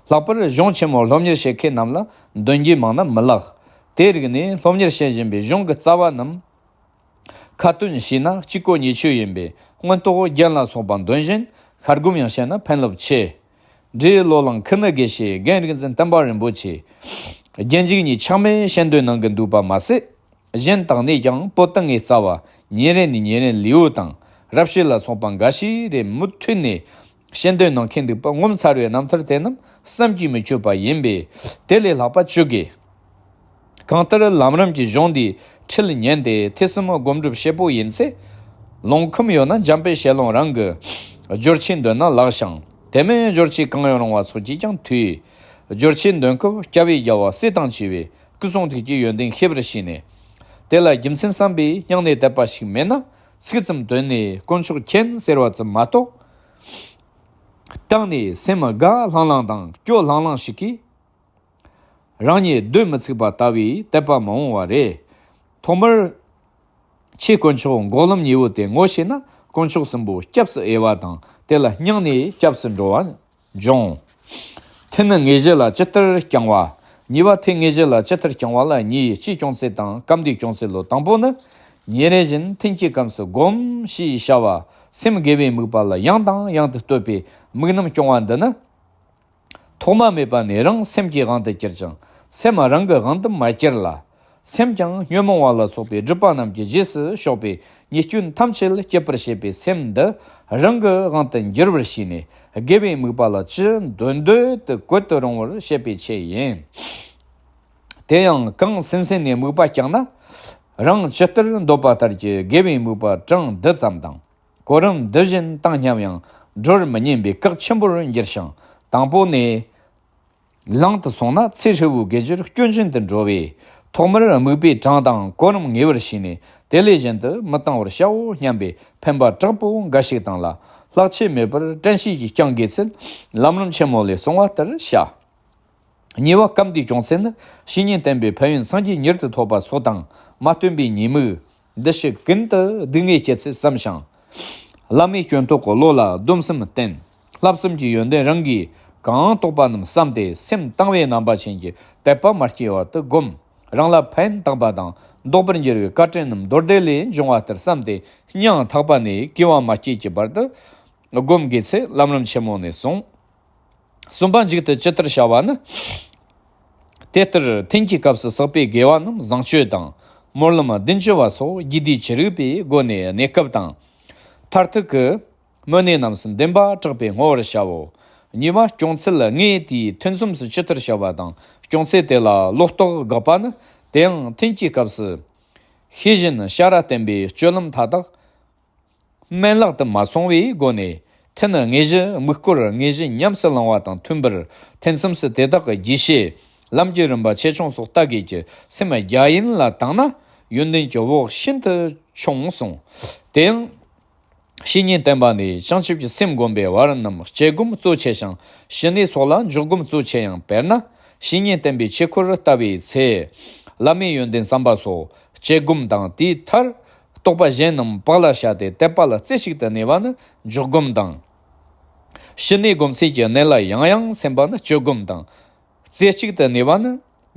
ལྷག་པར་གཞུང་ཆེན་མོ་སློབ་གཉེར་བྱེད་མཁན་རྣམས་ལ་འདོན་རྒྱུ་མང་ན་མི་ལེགས། དེ་རིགས་ནས་སློབ་གཉེར་བྱེད་བཞིན་པའི་གཞུང་གི་རྩ་བ་རྣམས། ཁ་ཏོན་བྱས་ན་གཅིག་གོ་གཉིས་ཆོད་ཡིན་པས། མངོན་རྟོགས་རྒྱན་ལ་སོགས་པ་འདོན་བཞིན་ཤར་སྒོམ་ཡང་བཤད་ན་ཕན་རླབས་ཆེ། འབྲས་བློ་གླང་ཁུ་ནུ་དགེ་བཤེས་རྒན་རིག་འཛིན་བསྟན་པ་རིན་པོ་ཆེ། རྒྱན་འཇིགས་གཉིས་ཆག་མེད་བཤད་འདོད་གནང་གི་འདུག་པ་མ་ཟད། གཞན་དག་ནས་ཀྱང་པོ་ཏི་ལྔའི་རྩ་བ་ཉེ་རེ་ནས་ཉེ་རེ་ལེའུ་དང་རབ་བྱེད་ལ་སོགས་པ་འགའ་ཞིག་རེ་མུ་མཐུད་ནས་བཤད་འདོད་གནང་མཁན་འདུག་པ། ངོ་མཚར་བའི་རྣམ་ཐར་དེ་རྣམས་བསམ་གྱིས་མི་ཁྱབ་པ་ཡིན་པས། དེ་ལས་ལྷག་པ་ཅི་དགོས། གང་ལྟར་ལམ་རིམ་གྱི་གཞུང་འདིའི་ཁྲིད་ཉན་ཏེ་ཐོས་བསམ་སྒོམ་སྒྲུབ་བྱེད་པོ་ཡིན་ཚེ། ལོང་ཁུམ་ཡོད་ན་འཇམ་དཔལ་ཞལ་ལུང་རང་གི་སྦྱོར་ཆས་འདོན་ན་ལེགས་ཤིང་། དེ་མིན་སྦྱོར་ཆས་གང་ཡང་རུང་བ་སོགས་ཀྱིས་ཀྱང་འཐུས། སྦྱོར་ཆས་འདོན་སྐབས་སྐྱ་བོའི་རྒྱལ་བ་སྲས་དང་བཅས་པའི་སྐུ་གསུང་ཐུགས་ཀྱི་ཡོན་ཏན་ཤེས་པར་བྱས་ནས། དེ་ལ་རྒྱུ་མཚན་བསམ་པའི་སྙིང་ནས་དད་པ་ཞིག་མེད་ན། ཚིག་ཙམ་བཏོན་ནས་དཀོན་མཆོག་མཁྱེན་ཟེར་བ་ཙམ་མ་གཏོགས། གཏིང་ནས་སེམས་དགའ་ལྷང་ལྷང་དང་སྐྱོ་ལྷང་ལྷང་ཞིག་གིས། རང་ཉིད་སྡོད་མི་ཚུགས་པ་ལྟ་བུའི་དད་པ་མི་འོང་བ་རེད། ཐོག་མར། ཆོས་དཀོན་མཆོག་འགོག་ལམ་གཉིས་པོ་དེ་ངོ་ཤེས་ན། དཀོན་མཆོག་གསུམ་པོ་སྐྱབས་སུ་འོས་པ་དང་། དེ་ལ་སྙིང་ནས་སྐྱབས་སུ་འགྲོ་བ་འབྱུང་། ཐོག་མར་དངོས་གཞི་ལ་ཇི་ལྟར་བསྐྱང་བ། གཉིས་པ་ཐོག་མར་དངོས་གཞི་ལ་ཇི་ལྟར་བསྐྱང་བ་ལ་གཉིས། ཅིས་སྐྱོང་ཚུལ་དང་སྐབས་འདིའི་སྐྱོང་ཚུལ་ལོ། དང་པོ་ནི། ཉིན་རེ་བཞིན་ཐུན་གྱི་སྐབས་སུ་སྒོམ་ཞེས་བྱ་བ། སེམས་དགེ་བའི་དམིགས་པ་ལ་ཡང་དང་ཡང་དུ་གཏོད་པའི་དམིགས་རྣམ་སྐྱོང་བ་འདི་ནི། ཐོག་མ་མེད་པ་ནས་རང་སེམས་ཀྱི་དབང་དུ་གྱུར་ཅིང་། སེམས་རང་གི་དབང་དུ་མ་གྱུར་ལ། སེམས་ཀྱང་ཉོན་མོངས་པ་ལ་སོགས་པའི་སྒྲིབ་པ་རྣམས་ཀྱི་རྗེས་སུ་ཕྱོགས་པའི་ཉེས་སྐྱོན་ཐམས་ཅད་སྐྱེད་པར་བྱེད་པའི་སེམས་འདི་རང་གི་དབང་དུ་འགྱུར་བར་བྱས་ནས། དགེ་བའི་དམིགས་པ་ལ་ཅི་འདོད་འདོད་དུ་བཀོད་དུ་རུང་བར་བྱེད་པའི་ཆེད་ཡིན། དེ་ཡང་གང་སེམས་སེམས་ནས་དམིགས་པ་བསྐྱངས་ན། རང་ཇི་ལྟར་འདོད་པ་ལྟར་གྱི་དགེ་བའི་དམིགས་པ་གྲངས་འདི་ཙམ་དང་། གོ་རིམ་འདི་བཞིན་བཏང་སྙམ་ཡང་། འགྲོར་མི་ཉན་པའི་བཀག་ཆེན་པོར་འགྱུར་ཞིང་། དང་པོ་ནས་ལེགས་སུ་སོང་ན། ཚེ་ཧྲིལ་བོའི་དགེ་སྦྱོར་སྐྱོན་ཅན་དུ་འགྲོ་བས། ཐོག་མར་དམིགས་པའི་གྲངས་དང་གོ་རིམ་ངེས་པར་བྱས་ནས། དེ་ལས་གཞན་དུ་མི་བཏང་བར་བྱའོ་སྙམ་པའི་འཕེན་པ་དྲག་པོ་འགའ་ཞིག་བཏང་ལ། ལྷག་ཆད་མེད་པར་དྲན་ཤེས་ཀྱིས་བསྐྱང་དགོས་ཚུལ་ལམ་རིམ་ཆེན་མོ་ལས་གསུངས་པ་ལྟར་བྱ། གཉིས་པ་སྐབས་འདིའི་སྐྱོང་ཚུལ་ནི། བཤེས་གཉེན་བསྟེན་པའི་ཕན་ཡོན་སངས་རྒྱས་མྱུར་དུ་ཐོབ་པ་སོགས་དང་མ་བསྟུན་པའི་ཉེས་དམིགས་འདི་ཞིག་ཀུན་ཏུ་སྡུག་བསྔལ་སྐྱེད་ཚུལ་བསམ་ཞིང་། བླ་མའི་སྐྱོན་རྟོག་གི་བློ་ལ་སྡོམ་གསུམ་བསྟེན། བསླབ་གསུམ་གྱི་ཡོན་ཏན་རང་གིས་གང་རྟོགས་པ་རྣམས་བསམ་སྟེ། སེམས་དང་བའི་རྣམ་པ་ཅན་གྱི་དད་པ་མ་སྐྱེས་པར་དུ་བསྒོམ། རང་ལ་ཕན་བཏགས་པ་དང་ལྡོག་པར་འགྱུར་བའི་དཀའ་དྲིན་རྣམས་མདོར་བསྡུས་ལས་འབྱུང་བ་ལྟར་བསམ་སྟེ། སྙིང་ཐག་པ་ནས་གུས་པ་མ་སྐྱེས་ཀྱི་བར་དུ་བསྒོམ་དགོས་ཚུལ་ལམ་རིམ་ཆེན་མོ་ནས་གསུངས། གསུམ་པ་མཇུག་ཏུ་ཇི་ལྟར་བྱ་བ་ནི། དེ་ལྟར་ཐུན་གྱི་སྐབས་སུ་བསགས་པའི་དགེ་བ་རྣམས་བཟང་སྤྱོད་དང་། སྨོན་ལམ་བདུན་ཅུ་པ་སོགས་རྒྱུད་སྡེའི་ཅི་རིགས་པའི་སྒོ་ནས་གནས་སྐབས་དང་། མཐར་ཐུག་གི་སྨོན་གནས་རྣམས་སུ་འདུན་པ་དྲག་པོས་བསྔོ་བར་བྱའོ། གཉིས་པ་སྐྱོང་ཚུལ་ལྔའི་དེའི་ཐུན་མཚམས་སུ་ཇི་ལྟར་བྱ་བ་དང་། སྐྱོང་ཚུལ་དེ་ལ་ལོག་རྟོག་དགག་པ་ནི། དེའང་ཐུན་གྱི་སྐབས་སུ། ཤེས་བཞིན་ཤ་ར་བསྟེན་པའི་སྤྱོད་ལམ་མཐའ་དག་སྨན་བླ་དུ་མ་སོང་བའི་སྒོ་ནས། ཐུན་དངོས་གཞི་དམིགས་སྐོར་དངོས་གཞི་ཉམས་སུ་བླང་བ་དང་མཐུན་པར། ཐུན་མཚམས་སུ་དེ་དག་གི་རྒྱས་བཤད། ལམ་གྱི་རིམ་པ་ཆེ་ཆུང་སོགས་ལྟ་དགོས་ཀྱི་སེམས་རྒྱ་ཡན་ལ་བཏང་ན་ཡོན་ཏན་གྱི་བོགས་ཤིན་ཏུ་ཆུང་གསུངས། དེ་ཡང་། བཤེས་གཉེན་བསྟེན་པ་ནས་བྱང་ཆུབ་ཀྱི་སེམས་བསྒོམ་པའི་བར་རྣམས་སྐྱེ་སྒོམ་གཙོ་ཆེ་ཞིང་། ཕྱི་ནས་སོགས་ལ་འཇུག་སྒོམ་གཙོ་ཆེ་ཡང་། དཔེར་ན། བཤེས་གཉེན་བསྟེན་པའི་ཆོས་འཁོར་ལྟ་བུའི་ཚེ། བླ་མའི་ཡོན་ཏན་བསམ་པ་སོགས་སྐྱེ་སྒོམ་དང་། དེའི་མཐར། རྟོག་པ་གཞན་རྣམས་བག་ལ་བྱ་སྟེ་དད་པ་ལ་རྩེ་གཅིག་ཏུ་གནས་པ་ནི་འཇུག་སྒོམ་དང་། ཕྱི་ནས་སྒོམ་ཚུལ་གྱི་གནད་ལ་ཡང་ཡང་སེམས་པ་ནི་སྤྱོད་སྒོམ་དང་། རྩེ་གཅིག་ཏུ་གནས་པ་ནི་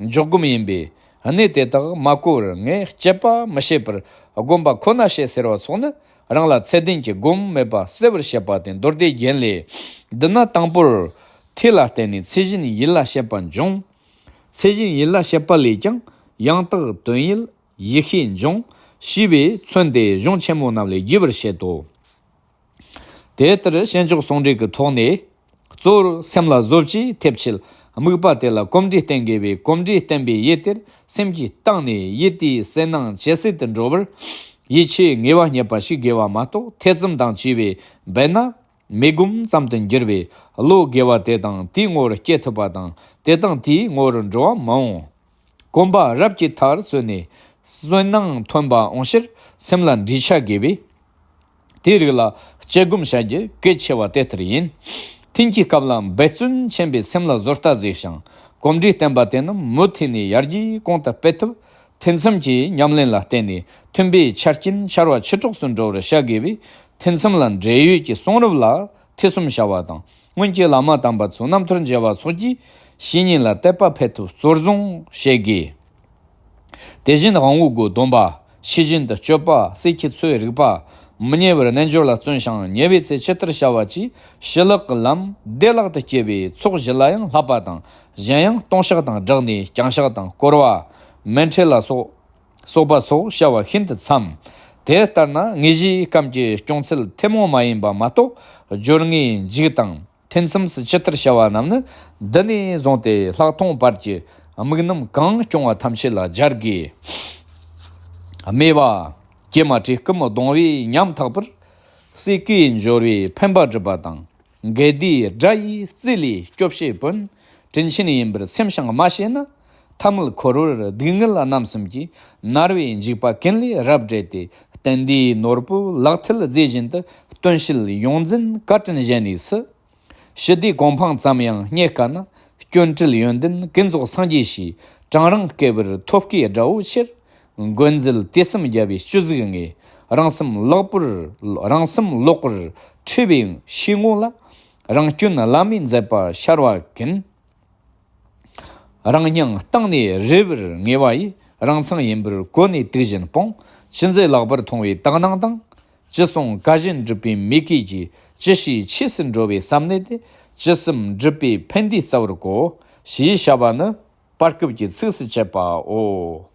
འཇུག་སྒོམ་ཡིན་པས། གནད་དེ་དག་མ་གོ་བར་ངས་དཔྱད་པ་མི་བྱེད་པར་སྒོམ་པ་ཁོ་ན་བྱེད་ཟེར་བ་སོགས་ནི། རང་ལ་ཚད་ལྡན་གྱི་སྒོམ་མེད་པ་གསལ་བར་བཤད་པ་སྟེ། མདོར་བསྡུས་རྒྱན་ལས། འདི་ན་དང་པོར་ཐོས་ལ་བརྟེན་ནས་ཚད་གཞི་ཡུལ་ལ་དཔྱད་པ་འབྱུང་། ཚད་གཞི་ཡུལ་ལ་དཔྱད་པ་ལས་ཀྱང་ཡང་དག་དོན་ཡུལ་ཡིད་ཤེས་འབྱུང་། ཞེས་པས་མཚོན་ཏེ་གཞུང་ཆེན་མོ་རྣམས་ལས་རྒྱས་པར་བཤད་དོ། དེ་ལྟར་བྱང་ཆུབ་ཟུང་འབྲེལ་གྱི་ཐོག་ནས། གཙོ་བོར་སེམས་ལ་བཟོ་བཅོས་ཐེབས་ཆེད་དམིགས་པ་དེ་ལ་གོམས་འདྲིས་བསྟེན་དགོས་པས། གོམས་འདྲིས་བསྟེན་པའི་ཡུལ་དེར་སེམས་ཀྱི་གཏིང་ནས་ཡིད་དེའི་གསལ་སྣང་ཇེ་གསལ་དུ་འགྲོ་བར་ཡིད་ཆེས་ངེས་པ་རྙེད་པ་ཞིག་དགོས་པ་མ་གཏོགས། ཐེ་ཚོམ་དང་བཅས་པས་འབད་ན་མེ་སྒོམ་ཙམ་དུ་འགྱུར་བས། བློ་དགེ་བ་དེ་དང་དེའི་ངོ་བོར་སྐྱེ་ཐུབ་པ་དང་། དེ་དང་དེའི་ངོ་བོར་འགྲོ་བ་མི་འོང་། གོམས་པ་རབ་ཀྱིས་མཐར་སོན་ནས་སུན་སྣང་ཐོན་པ་འོང་ཕྱིར་སེམས་ལ་འདྲིས་ཆགས་དགོས་པས། དེའི་རིགས་ལ་དཔྱད་སྒོམ་བྱ་རྒྱུ་གལ་ཆེ་བ་དེ་ལྟར་ཡིན། ཐུན་གྱི་སྐབས་ལ་འབད་བརྩོན་ཆེན་པོས་སེམས་ལ་བཟོ་ལྟ་བཟོས་ཤིང་། གོམས་འདྲིས་བསྟེན་པ་དེ་རྣམས་མུ་མཐུད་ནས་ཡར་རྒྱས་གོང་དུ་སྤེལ་ཐུབ། ཐུན་མཚམས་ཀྱི་ཉམས་ལེན་ལ་བརྟེན་ནས་མཐུན་པའི་ཆ་རྐྱེན་འཆར་བ་ཆོས་གྲོགས་སུ་འགྲོ་བར་བྱ་དགོས་པས། ཐུན་མཚམས་ལ་འབྲེལ་ཡོད་ཀྱི་གསུང་རབ་ལ་ཐོས་བསམ་བྱ་བ་དང་། སྔོན་གྱི་བླ་མ་དམ་པ་ཚོའི་རྣམ་ཐར་མཇལ་བ་སོགས་ཀྱིས་བཤེས་གཉེན་ལ་དད་པ་འཕེལ་ཐབས་གཙོར་བཟུང་བྱེད་དགོས། དེ་བཞིན་དབང་པོའི་སྒོ་སྡོམ་པ། ཤེས་བཞིན་དུ་སྤྱོད་པ། གསེར་གྱི་མཚོའི་རིག་པ། མི་ཉེ་བར་རྣལ་འབྱོར་ལ་བརྩོན་ཞིང་ཉེ་བའི་ཚེ་ཇི་ལྟར་བྱ་བ་བཅས་ཞི་ལྷག་གི་ལམ་བདེ་བླག་ཏུ་སྐྱེ་བའི་ཚོགས་བཞི་ལ་ཡང་བསླབ་པ་དང་། གཞན་ཡང་ལྟུང་བཤགས་དང་སྦྲགས་ནས་བརྐྱང་བཤགས་དང་བསྐོར་བ་མཎྜལ་ལ་སོགས་སོགས་པ་སོགས་བྱ་བ་ཤིན་ཏུ་འཚམ། དེ་ལྟར་ན་དངོས་གཞིའི་སྐབས་ཀྱི་སྐྱོང་ཚུལ་ཐུན་མོང་མ་ཡིན་པ་མ་གཏོགས། སྦྱོར་དངོས་མཇུག་དང་ཐུན་མཚམས་སུ་ཇི་ལྟར་བྱ་བ་རྣམས་ནི། འདི་ནས་བཟུང་སྟེ་ལྷག་མཐོང་བར་གྱི་དམིགས་རྣམ་གང་སྐྱོང་བ་ཐམས་ཅད་ལ་སྦྱར་དགོས། སྨེ་བ། ཀྱེ་མ་བཀྲེས་སྐོམ་གདུང་བས་ཉམ་ཐག་པར། སྲས་ཀྱི་འབྱོར་བས་ཕན་པ་སྒྲུབ་པ་དང་། འགལ་ཟླའི་དགྲ་ཡིས་རྩིས་ལས་སྐྱོབ་བྱེད་པོན། དྲིན་ཆེན་ཡིན་པར་སེམས་ཤིང་མ་ཤེས་ན། ཐ་མལ་འཁོར་བར་སྡུག་བསྔལ་རྣམ་གསུམ་གྱིས། མནར་བའི་འཇིགས་པ་ཀུན་ལས་རབ་བསྒྲལ་ཏེ། གཏན་བདེའི་ནོར་བུ་ལག་མཐིལ་མཛེས་བཞིན་དུ། སྟོན་བྱེད་ཡོངས་འཛིན་བཀའ་དྲིན་གཞན་ནས་སུ། ཞི་བདེའི་གོ་འཕང་ཙམ་ཡང་རྙེད་དཀའ་ན། སྐྱོན་བྲལ་ཡོན་ཏན་ཀུན་རྫོགས་སངས་རྒྱས་ཞེས། གྲང་རིང་བསྐལ་པར་ཐོབ་དཀའི་དགྲ་བོ་ཆེར། མགོན་མཛོད་དུས་གསུམ་རྒྱལ་བའི་སྤྱོད་གཟུགས་ལྔས། རང་སེམས་ལོག་པར་རང་སེམས་ལོག་པར་འཁྲུལ་བའི་ཤེས་ངོ་ལ། རང་སྐྱོན་བླ་མའི་མཛད་པ་ཤར་བ་ཀུན། རང་སྙིང་གཏིང་ནས་རེ་བར་ངེས་པ་ཡིས། རང་མཚང་ཡིན་པར་གོ་ནས་དུག་བཞིན་སྤོང་། ཅི་མཛད་ལེགས་པར་མཐོང་བའི་དག་སྣང་དང་། ཅི་གསུང་བཀའ་བཞིན་སྒྲུབ་པའི་མོས་གུས་ཀྱིས། ཅི་བྱས་ཆོས་སུ་འགྲོ་བའི་བསམ་གནད་དེ། ཇི་བསམ་འགྲུབ་པའི་ཕན་བདེའི་རྩ་བར་གོ། ཞེས་བྱ་བ་ནི་བར་སྐབས་ཀྱི་ཚིགས་སུ་བཅད་པའོ།